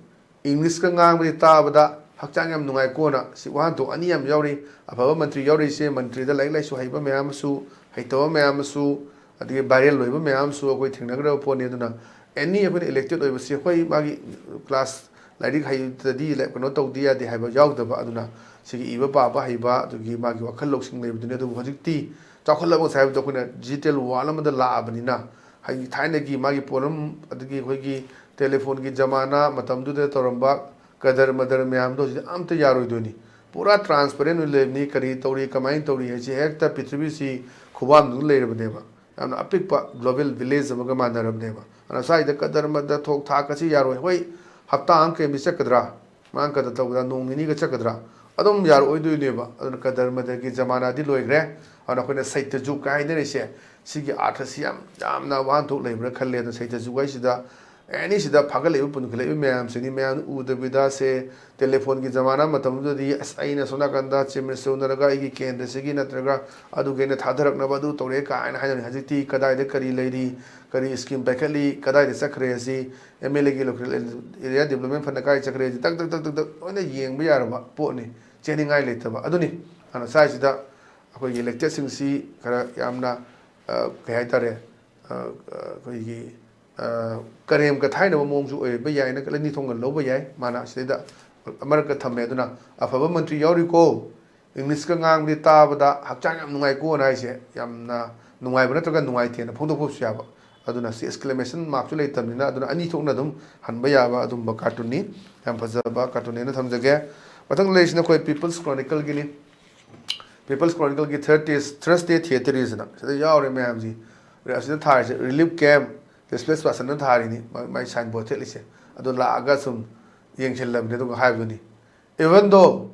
ꯏꯪꯂꯤꯁꯀ ꯉꯥꯡꯕꯗꯤ ꯇꯥꯕꯗ ꯍꯛꯆꯥꯡ ꯌꯥꯝ ꯅꯨꯡꯉꯥꯏꯀꯣꯅ" ꯁꯤ ꯋꯥꯍꯟꯊꯣꯛ ꯑꯅꯤ ꯌꯥꯝ ꯌꯥꯎꯔꯤ꯫ ꯑꯐꯕ ꯃꯟꯇ꯭ꯔꯤ ꯌꯥꯎꯔꯤꯁꯦ ꯃꯟꯇ꯭ꯔꯤꯗ ꯂꯥꯏꯔꯤꯛ ꯂꯥꯏꯁꯨ ꯍꯩꯕ ꯃꯌꯥꯝ ꯑꯃꯁꯨ, ꯍꯩꯇꯕ ꯃꯌꯥꯝ ꯑꯃꯁꯨ, ꯑꯗꯒꯤ ꯚꯥꯏꯔꯦꯜ ꯑꯣꯏꯕ ꯃꯌꯥꯝ ꯑꯃꯁꯨ ꯑꯩꯈꯣꯏ ꯊꯦꯡꯅꯈ꯭ꯔꯕ ꯄꯣꯠꯅꯤ꯫ ꯑꯗꯨꯅ ꯑꯦꯅꯤ ꯑꯩꯈꯣꯏꯅ ꯏꯂꯦꯛꯇꯦꯠ ꯑꯣꯏꯕꯁꯤ ꯍꯣꯏ ꯃꯥꯒꯤ ꯀ꯭ꯂꯥꯁ ꯂꯥꯏꯔꯤꯛ ꯍꯩꯇ꯭ꯔꯗꯤ ꯂꯥꯏ-, ꯀꯩꯅꯣ ꯇꯧꯗ ꯌꯥꯗꯦ ꯍꯥꯏꯕ ꯌꯥꯎꯗꯕ꯫ ꯑꯗꯨꯅ ꯁꯤꯒꯤ ꯏꯕ ꯄꯥꯕ ꯍꯩꯕ ꯑꯗꯨꯒꯤ ꯃꯥꯒꯤ ꯋꯥꯈꯜ ꯂꯧꯁꯤꯡ ꯂꯩꯕꯗꯨꯅꯤ꯫ ꯑꯗꯨꯕꯨ ꯍꯧꯖꯤꯛꯇꯤ ꯆꯥꯎꯈꯠꯂꯕ ꯉꯁꯥꯏ ꯍꯥꯏꯕꯗꯣ ꯑꯩꯈꯣꯏꯅ ꯗꯤꯖꯤꯇꯦꯜ ꯋꯥꯔꯜ ꯑꯃꯗ ꯂꯥꯛꯑꯕꯅꯤꯅ ꯍꯥꯏꯗꯤ ꯊꯥꯏꯅꯒꯤ ꯃꯥꯒꯤ ꯄꯣꯠꯂꯝ ꯑꯗꯒꯤ ꯑꯩꯈꯣꯏꯒꯤ ꯇꯦꯂꯤꯐꯣꯟꯒꯤ ꯖꯃꯥꯅꯥ ꯃꯇꯝꯗꯨꯗ ꯇꯧꯔꯝꯕ ꯀꯗꯔ ꯃꯗꯔ ꯃꯌꯥꯝꯗꯣ ꯍꯧꯖꯤꯛ ꯑꯝꯇ ꯌꯥꯔꯣꯏꯗꯣꯏꯅꯤ꯫ ꯄꯨꯔꯥ ꯇ꯭ꯔꯥꯟꯁꯄꯦꯔꯦꯟ ꯑꯣꯏꯅ ꯂꯩꯕꯅꯤ꯫ ꯀꯔꯤ ꯇꯧꯔꯤ, ꯀꯃꯥꯏꯅ ꯇꯧꯔꯤ ꯍꯥꯏꯁꯦ ꯍꯦꯛꯇ ꯄ꯭ꯔꯤꯊꯤꯕꯤꯁꯤ ꯈꯨꯕꯥꯝꯗꯨꯗ ꯂꯩꯔꯕꯅꯦꯕ꯫ ꯌꯥꯝꯅ ꯑꯄꯤꯛꯄ ꯒ꯭ꯂꯣꯕꯦꯜ ꯚꯤꯂꯦꯖ ꯑꯃꯒ ꯃꯥꯟꯅꯔꯕꯅꯦꯕ꯫ ꯑꯗꯨꯅ ꯁ꯭ꯋꯥꯏꯗ ꯀꯗꯔ ꯃꯗꯔ ꯊꯣꯛ ꯊꯥꯛ ꯑꯁꯤ ꯌꯥꯔꯣꯏ꯫ ꯍꯣꯏ, ꯍꯞꯇꯥ ꯑꯃ ꯀꯩ ꯑꯃꯗꯤ ꯆꯠꯀꯗ꯭ꯔꯥ? ꯃꯥꯅ ꯀꯗꯔ ꯇꯧꯕꯗ ꯅꯣꯡ ꯅꯤꯅꯤꯒ ꯆꯠꯀꯗ꯭ꯔꯥ? ꯑꯗꯨꯝ ꯌꯥꯔꯛꯑꯣꯏꯗꯣꯏꯅꯦꯕ꯫ ꯑꯗꯨꯅ ꯀꯗꯔ ꯃꯗꯔꯒꯤ ꯖꯃꯥꯅꯥꯗꯤ ꯂꯣꯏꯈ꯭ꯔꯦ꯫ ꯑꯗꯨꯅ ꯑꯩꯈꯣꯏꯅ ꯁꯩꯇ ꯖꯨꯒ ꯍꯥꯏꯅꯔꯤꯁꯦ ꯁꯤꯒꯤ ꯑꯥꯔꯊꯁꯤ ꯌꯥꯝ, ꯌꯥꯝꯅ ꯋꯥꯍꯟꯊꯣꯛ ꯂꯩꯕ꯭ꯔꯥ ꯈꯜꯂꯦ꯫ ꯑꯗꯨꯅ ꯁꯩꯇ ꯖꯨꯒ ꯍꯥꯏꯁꯤꯗ ꯑꯦꯅꯤ ꯁꯤꯗ ꯐꯥꯒꯠꯂꯛꯏꯕ ꯄꯨꯟꯈꯠꯂꯛꯏꯕ ꯃꯌꯥꯝꯁꯤꯅꯤ꯫ ꯃꯌꯥꯝ ꯎꯗꯕꯤꯗ ꯁꯦ ꯇꯦꯂꯤꯐꯣꯟꯒꯤ ꯖꯃꯥꯅꯥ ꯃꯇꯝꯗꯨꯗꯗꯤ ꯑꯁ ꯑꯩꯅ ꯁꯣꯝ ꯅꯥꯀꯟꯗ ꯆꯤꯐ ꯃꯤꯅꯤꯁꯇꯔ ꯎꯅꯔꯒ ꯑꯩꯒꯤ ꯀꯦꯟꯗ꯭ꯔꯁꯤꯒꯤ ꯅꯠꯇ꯭ꯔꯒ ꯑꯗꯨꯒꯤ ꯑꯩꯅ ꯊꯥꯗꯔꯛꯅꯕ ꯑꯗꯨ ꯇꯧꯔꯛꯑꯦ ꯀꯥꯏꯅ ꯍꯥꯏꯅꯔꯤ꯫ ꯍꯧꯖꯤꯛꯇꯤ ꯀꯗꯥꯏꯗ ꯀꯔꯤ ꯂꯩꯔꯤ, ꯀꯔꯤ ꯁ꯭ꯀꯤꯝ ꯄꯥꯏꯈꯠꯂꯤ, ꯀꯗꯥꯏꯗ ꯆꯠꯈ꯭ꯔꯦ ꯑꯁꯤ ꯑꯦꯝ ꯑꯦꯜ ꯑꯦꯒꯤ ꯂꯣꯀꯦꯜ ꯑꯦꯔꯤꯌꯥ ꯗꯤꯕꯂꯞꯃꯦꯟ ꯐꯟꯗ ꯀꯥꯏ ꯆꯠꯈ꯭ꯔꯦ ꯑꯁꯤ ꯇꯛ ꯇꯛ ꯇꯛ ꯇꯛ ꯇꯛ ꯂꯣꯏꯅ ꯌꯦꯡꯕ ꯌꯥꯔꯕ ꯄꯣꯠꯅꯤ꯫ ꯆꯦꯟꯅꯤꯡꯉꯥꯏ ꯂꯩꯇꯕ ꯑꯗꯨꯅꯤ꯫ ꯑꯗꯨꯅ ꯁ꯭ꯋꯥꯏꯁꯤꯗ ꯑꯩꯈꯣꯏꯒꯤ ꯏꯂꯦꯛꯇꯦꯠꯁꯤꯡꯁꯤ ꯈꯔ ꯌꯥꯝꯅ, ꯑ, ꯀꯩ ꯍꯥꯏꯇꯥꯔꯦ, ꯑ, ꯑ, ꯑꯩꯈꯣꯏꯒꯤ, ꯑ, ꯀꯔꯦꯝ ꯀꯊꯥꯏꯅꯕ ꯃꯑꯣꯡꯁꯨ ꯑꯣꯏꯕ ꯌꯥꯏꯅ ꯂꯩꯅꯤ ꯊꯣꯡꯅ ꯂꯧꯕ ꯌꯥꯏ꯫ ꯃꯥꯅ ꯑꯁꯤꯗꯩꯗ ꯑꯃꯔꯛꯀ ꯊꯝꯃꯦ꯫ ꯑꯗꯨꯅ ꯑꯐꯕ ꯃꯟꯇ꯭ꯔꯤ ꯌꯥꯎꯔꯤꯀꯣ, ꯏꯪꯂꯤꯁꯀ ꯉꯥꯡꯕꯗꯤ ꯇꯥꯕꯗ ꯍꯛꯆꯥꯡ ꯌꯥꯝ ꯅꯨꯡꯉꯥꯏꯀꯣꯅ ꯍꯥꯏꯁꯦ ꯌꯥꯝꯅ ꯅꯨꯡꯉꯥꯏꯕ ꯅꯠꯇ꯭ꯔꯒ ꯅꯨꯡꯉꯥꯏꯇꯦꯅ ꯐꯣꯡꯗꯣꯛꯄꯁꯨ ꯌꯥꯕ꯫ ꯑꯗꯨꯅ ꯁꯤ ꯑꯦꯛꯁꯀ꯭ꯂꯦꯃꯦꯁꯟ ꯃꯥꯔꯛꯁꯨ ꯂꯩꯇꯕꯅꯤꯅ ꯑꯗꯨꯅ ꯑꯅꯤ ꯊꯣꯛꯅ ꯑꯗꯨꯝ ꯍꯟꯕ ꯌꯥꯕ ꯑꯗꯨꯝꯕ ꯀꯥꯔꯇꯨꯟꯅꯤ꯫ ꯌꯥꯝ ꯐꯖꯕ ꯀꯥꯔꯇꯨꯟꯅꯦꯅ ꯊꯝꯖꯒꯦ꯫ ꯃꯊꯪ ꯂꯩꯔꯤꯁꯤꯅ ꯑꯩꯈꯣꯏ ꯄꯤꯄꯜꯁ ꯀ꯭ꯔꯣꯅꯤꯀꯜꯒꯤꯅꯤ꯫ ꯄꯤꯄꯜꯁ ꯀ꯭ꯔꯣꯅꯤꯀꯜꯒꯤ ꯊꯔꯁꯗꯦ, ꯊꯔꯁꯗꯦ ꯊꯤꯌꯦꯇꯔꯤꯁꯤꯅ ꯁꯤꯗ ꯌꯥꯎꯔꯦ ꯃꯌꯥꯝꯁꯤ꯫ ꯑꯁꯤꯗ ꯊꯥꯔꯤꯁꯦ ꯔꯤꯂꯤꯐ ꯀꯦꯝ, ꯗꯤꯁꯄ꯭ꯂꯦꯁ ꯄꯥꯔꯁꯟꯅ ꯊꯥꯔꯤꯅꯤ꯫ ꯃꯥꯏ, ꯃꯥꯏ ꯁꯥꯏꯟ ꯕꯣꯔꯗ ꯊꯦꯠꯂꯤꯁꯦ꯫ ꯑꯗꯣ ꯂꯥꯛꯑꯒ ꯁꯨꯝ ꯌꯦꯡꯁꯤꯜꯂꯕꯅꯤ꯫ ꯑꯗꯨꯒ ꯍꯥꯏꯕꯗꯨꯅꯤ, even though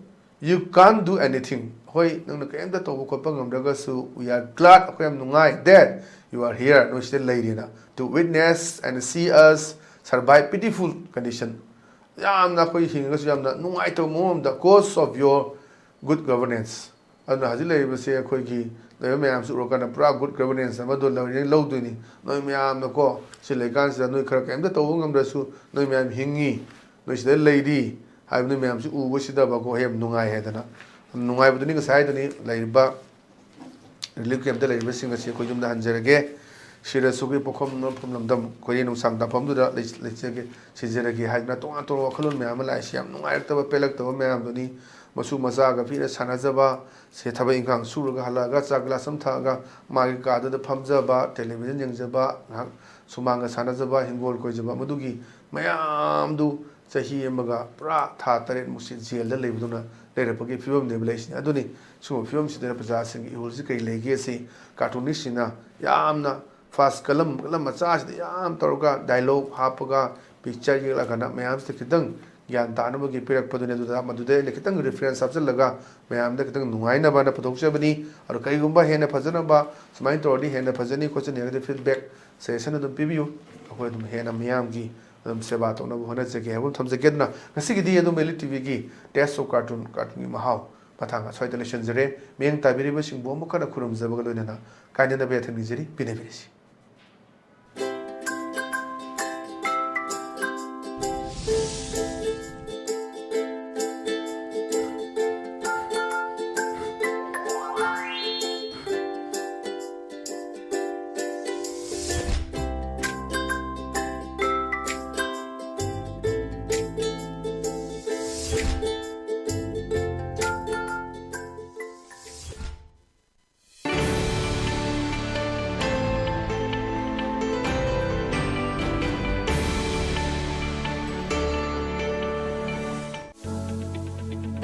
"You can't do anything." ꯍꯣꯏ, ꯅꯪꯅ ꯀꯔꯤꯝꯇ ꯇꯧꯕ ꯈꯣꯠꯄ ꯉꯝꯗ꯭ꯔꯒꯁꯨ, "We are glad," ꯑꯩꯈꯣꯏ ꯌꯥꯝ ꯅꯨꯡꯉꯥꯏ, "that you are here," ꯅꯣꯏ ꯁꯤꯗ ꯂꯩꯔꯤꯅ, "to witness and see us survive pitiful condition." ꯌꯥꯝꯅ ꯑꯩꯈꯣꯏ ꯍꯤꯡꯉꯒꯁꯨ ꯌꯥꯝꯅ ꯅꯨꯡꯉꯥꯏꯇꯕ ꯃꯑꯣꯡ ꯑꯃꯗ, "cause of your good governance." ꯑꯗꯨꯅ ꯍꯧꯖꯤꯛ ꯂꯩꯔꯤꯕꯁꯦ ꯑꯩꯈꯣꯏꯒꯤ ꯂꯩꯕ ꯃꯌꯥꯝꯁꯤ ꯎꯔꯀꯥꯟꯗ ꯄꯨꯔꯥ good governance ꯑꯃꯗꯣ ꯂꯧ-, ꯂꯧꯗꯣꯏꯅꯤ꯫ ꯅꯣꯏ ꯃꯌꯥꯝꯅꯀꯣ, ꯁꯤ ꯂꯩꯀꯥꯟꯁꯤꯗ ꯅꯣꯏ ꯈꯔ ꯀꯔꯤꯝꯇ ꯇꯧꯕ ꯉꯝꯗ꯭ꯔꯁꯨ ꯅꯣꯏ ꯃꯌꯥꯝ ꯍꯤꯡꯉꯤ, ꯅꯣꯏ ꯁꯤꯗ ꯂꯩꯔꯤ ꯍꯥꯏꯕ ꯅꯣꯏ ꯃꯌꯥꯝꯁꯤ ꯎꯕꯁꯤꯗꯕꯀꯣ, ꯑꯩ ꯌꯥꯝ ꯅꯨꯡꯉꯥꯏ ꯍꯥꯏꯗꯅ, ꯌꯥꯝ ꯅꯨꯡꯉꯥꯏꯕꯗꯨꯅꯤ ꯉꯁꯥꯏ ꯍꯥꯏꯗꯨꯅꯤ ꯂꯩꯔꯤꯕ relief camp ꯇ ꯂꯩꯔꯤꯕꯁꯤꯡ ꯑꯁꯤ ꯑꯩꯈꯣꯏ ꯌꯨꯝꯗ ꯍꯟꯖꯔꯒꯦ꯫ ꯁꯤꯔꯁꯨ ꯑꯩꯈꯣꯏ ꯄꯣꯛꯐꯝ ꯅꯣꯝꯐꯝ ꯂꯝꯗꯝ ꯀꯣꯏꯔꯦ ꯅꯨꯡꯁꯥꯡ ꯇꯥꯐꯝꯗꯨꯗ ꯂꯩ-, ꯂꯩꯖꯒꯦ, ꯁꯤꯖꯔꯒꯦ ꯍꯥꯏꯗꯅ ꯇꯣꯉꯥꯟ ꯇꯣꯉꯥꯟꯕ ꯋꯥꯈꯜꯂꯣꯟ ꯃꯌꯥꯝ ꯑꯃ ꯂꯥꯛꯏꯁꯤ ꯌꯥꯝ ꯅꯨꯡꯉꯥꯏꯔꯛꯇꯕ, ꯄꯦꯜꯂꯛꯇꯕ ꯃꯌꯥꯝꯗꯨꯅꯤ꯫ ꯃꯁꯨ ꯃꯆꯥꯒ ꯄꯤꯔ ꯁꯥꯟꯅꯖꯕ, ꯁꯦ ꯊꯕꯛ ꯏꯪꯈꯥꯡ ꯁꯨꯔꯒ ꯍꯜꯂꯛꯑꯒ ꯆꯥ ꯒ꯭ꯂꯥꯁ ꯑꯃ ꯊꯛꯑꯒ ꯃꯥꯒꯤ ꯀꯥꯗꯨꯗ ꯐꯝꯖꯕ, ꯇꯦꯂꯤꯚꯤꯖꯟ ꯌꯦꯡꯖꯕ, ꯉꯥꯏꯍꯥꯛ ꯁꯨꯃꯥꯡꯒ ꯁꯥꯟꯅꯖꯕ, ꯍꯤꯡꯒꯣꯜ ꯀꯣꯏꯖꯕ, ꯃꯗꯨꯒꯤ ꯃꯌꯥꯝꯗꯨ ꯆꯍꯤ ꯑꯃꯒ ꯄꯨꯔꯥ ꯊꯥ ꯇꯔꯦꯠꯃꯨꯛꯁꯤ ꯖꯦꯜꯗ ꯂꯩꯕꯗꯨꯅ ꯂꯩꯔꯛꯄꯒꯤ ꯐꯤꯕꯝꯅꯦꯕ ꯂꯩꯁꯤꯅꯤ꯫ ꯑꯗꯨꯅꯤ ꯁꯤꯒꯨꯝꯕ ꯐꯤꯕꯝꯁꯤꯗ ꯄ꯭ꯔꯖꯥꯁꯤꯡꯒꯤ ꯏꯍꯨꯜꯁꯤ ꯀꯔꯤ ꯂꯩꯒꯦ ꯁꯤ ꯀꯥꯔꯇꯨꯅꯤꯁꯁꯤꯅ ꯌꯥꯝꯅ ꯐꯥꯁ ꯀꯂꯝ, ꯀꯂꯝ ꯃꯆꯥꯁꯤꯗ ꯌꯥꯝ ꯇꯧꯔꯒ ꯗꯥꯏꯂꯣꯛ ꯍꯥꯞꯄꯒ ꯄꯤꯛꯆꯔ ꯌꯦꯛꯂꯛꯑꯀꯥꯟꯗ ꯃꯌꯥꯝꯁꯤꯗ ꯈꯤꯇꯪ ꯒ꯭ꯌꯥꯟ ꯇꯥꯅꯕꯒꯤ ꯄꯤꯔꯛꯄꯗꯨꯅꯤ꯫ ꯑꯗꯨꯗ ꯃꯗꯨꯗ ꯑꯩꯅ ꯈꯤꯇꯪ ꯔꯤꯐꯔꯦꯟꯁ ꯍꯥꯞꯆꯤꯜꯂꯒ ꯃꯌꯥꯝꯗ ꯈꯤꯇꯪ ꯅꯨꯡꯉꯥꯏꯅꯕꯅ ꯄꯨꯊꯣꯛꯆꯕꯅꯤ꯫ ꯑꯗꯣ ꯀꯔꯤꯒꯨꯝꯕ ꯍꯦꯟꯅ ꯐꯖꯅꯕ ꯁꯨꯃꯥꯏꯅ ꯇꯧꯔꯗꯤ ꯍꯦꯟꯅ ꯐꯖꯅꯤ ꯈꯣꯠꯆꯅꯤ ꯍꯥꯏꯔꯒꯗꯤ ꯐꯤꯗꯕꯦꯛ, ꯁꯖꯦꯁꯟ ꯑꯗꯨꯝ ꯄꯤꯕꯤꯌꯨ꯫ ꯑꯩꯈꯣꯏ ꯑꯗꯨꯝ ꯍꯦꯟꯅ ꯃꯤꯌꯥꯝꯒꯤ ꯑꯗꯨꯝ ꯁꯦꯕꯥ ꯇꯧꯅꯕ ꯍꯣꯠꯅꯖꯒꯦ ꯍꯥꯏꯕ ꯑꯃ ꯊꯝꯖꯒꯦ꯫ ꯑꯗꯨꯅ ꯉꯁꯤꯒꯤꯗꯤ ꯑꯗꯨꯝ ꯑꯦꯜ ꯏ ꯇꯤ ꯚꯤꯒꯤ Taste of Cartoon, ꯀꯥꯔꯇꯨꯟꯒꯤ ꯃꯍꯥꯎ ꯃꯇꯥꯡ ꯑꯁ꯭ꯋꯥꯏꯗ ꯂꯣꯏꯁꯤꯟꯖꯔꯦ꯫ ꯃꯤꯠꯌꯦꯡ ꯇꯥꯕꯤꯔꯤꯕꯁꯤꯡꯕꯨ ꯑꯃꯨꯛ ꯍꯟꯅ ꯈꯨꯔꯨꯝꯖꯕꯒ ꯂꯣꯏꯅꯅ ꯀꯥꯏꯅꯅꯕ ꯌꯥꯊꯪ ꯅꯤꯖꯔꯤ꯫ ꯄꯤꯅꯕꯤꯔꯁꯤ꯫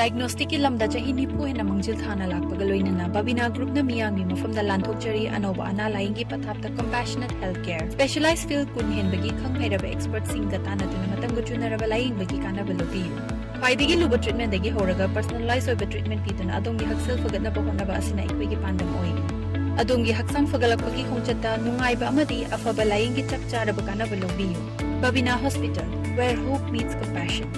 ꯗꯥꯏꯒꯅꯣꯁꯇꯤꯛꯀꯤ ꯂꯝꯗ ꯆꯍꯤ ꯅꯤꯐꯨ ꯍꯦꯟꯅ ꯃꯥꯡꯖꯤꯜ ꯊꯥꯅ ꯂꯥꯛꯄꯒ ꯂꯣꯏꯅꯅ ꯕꯕꯤꯅꯥ ꯒ꯭ꯔꯨꯞꯅ ꯃꯤꯌꯥꯝꯒꯤ ꯃꯐꯝꯗ ꯂꯥꯟꯊꯣꯛꯆꯔꯤ ꯑꯅꯧꯕ ꯑꯅꯥ ꯂꯥꯏꯌꯦꯡꯒꯤ ꯄꯊꯥꯞꯇ ꯀꯝꯄꯦꯁꯅꯦꯠ ꯍꯦꯜꯊ ꯀꯦꯌꯔ꯫ ꯁ꯭ꯄꯦꯁꯤꯌꯦꯂꯥꯏꯖ ꯐꯤꯜꯗ ꯀꯨꯟ ꯍꯦꯟꯕꯒꯤ ꯈꯪ ꯍꯩꯔꯕ ꯑꯦꯛꯁꯄꯔꯠꯁꯤꯡꯒ ꯇꯥꯟꯅꯗꯨꯅ ꯃꯇꯝꯒ ꯆꯨꯅꯔꯕ ꯂꯥꯏꯌꯦꯡꯕꯒꯤ ꯀꯥꯟꯅꯕ ꯂꯧꯕꯤꯌꯨ꯫ ꯈ꯭ꯋꯥꯏꯗꯒꯤ ꯂꯨꯕ ꯇ꯭ꯔꯤꯠꯃꯦꯟꯗꯒꯤ ꯍꯧꯔꯒ ꯄꯔꯁꯣꯅꯦꯂꯥꯏꯖ ꯑꯣꯏꯕ ꯇ꯭ꯔꯤꯠꯃꯦꯟ ꯄꯤꯗꯨꯅ ꯑꯗꯣꯝꯒꯤ ꯍꯛꯁꯦꯜ ꯐꯒꯠꯅꯕ ꯍꯣꯠꯅꯕ ꯑꯁꯤꯅ ꯑꯩꯈꯣꯏꯒꯤ ꯄꯥꯟꯗꯝ ꯑꯣꯏ꯫ ꯑꯗꯣꯝꯒꯤ ꯍꯛꯆꯥꯡ ꯐꯒꯠꯂꯛꯄꯒꯤ ꯈꯣꯡꯆꯠꯇ ꯅꯨꯡꯉꯥꯏꯕ ꯑꯃꯗꯤ ꯑꯐꯕ ꯂꯥꯏꯌꯦꯡꯒꯤ ꯆꯞ ꯆꯥꯔꯕ ꯀꯥꯟꯅꯕ ꯂꯧꯕꯤꯌꯨ꯫ ꯕꯕꯤꯅꯥ hospital, where hope meets compassion.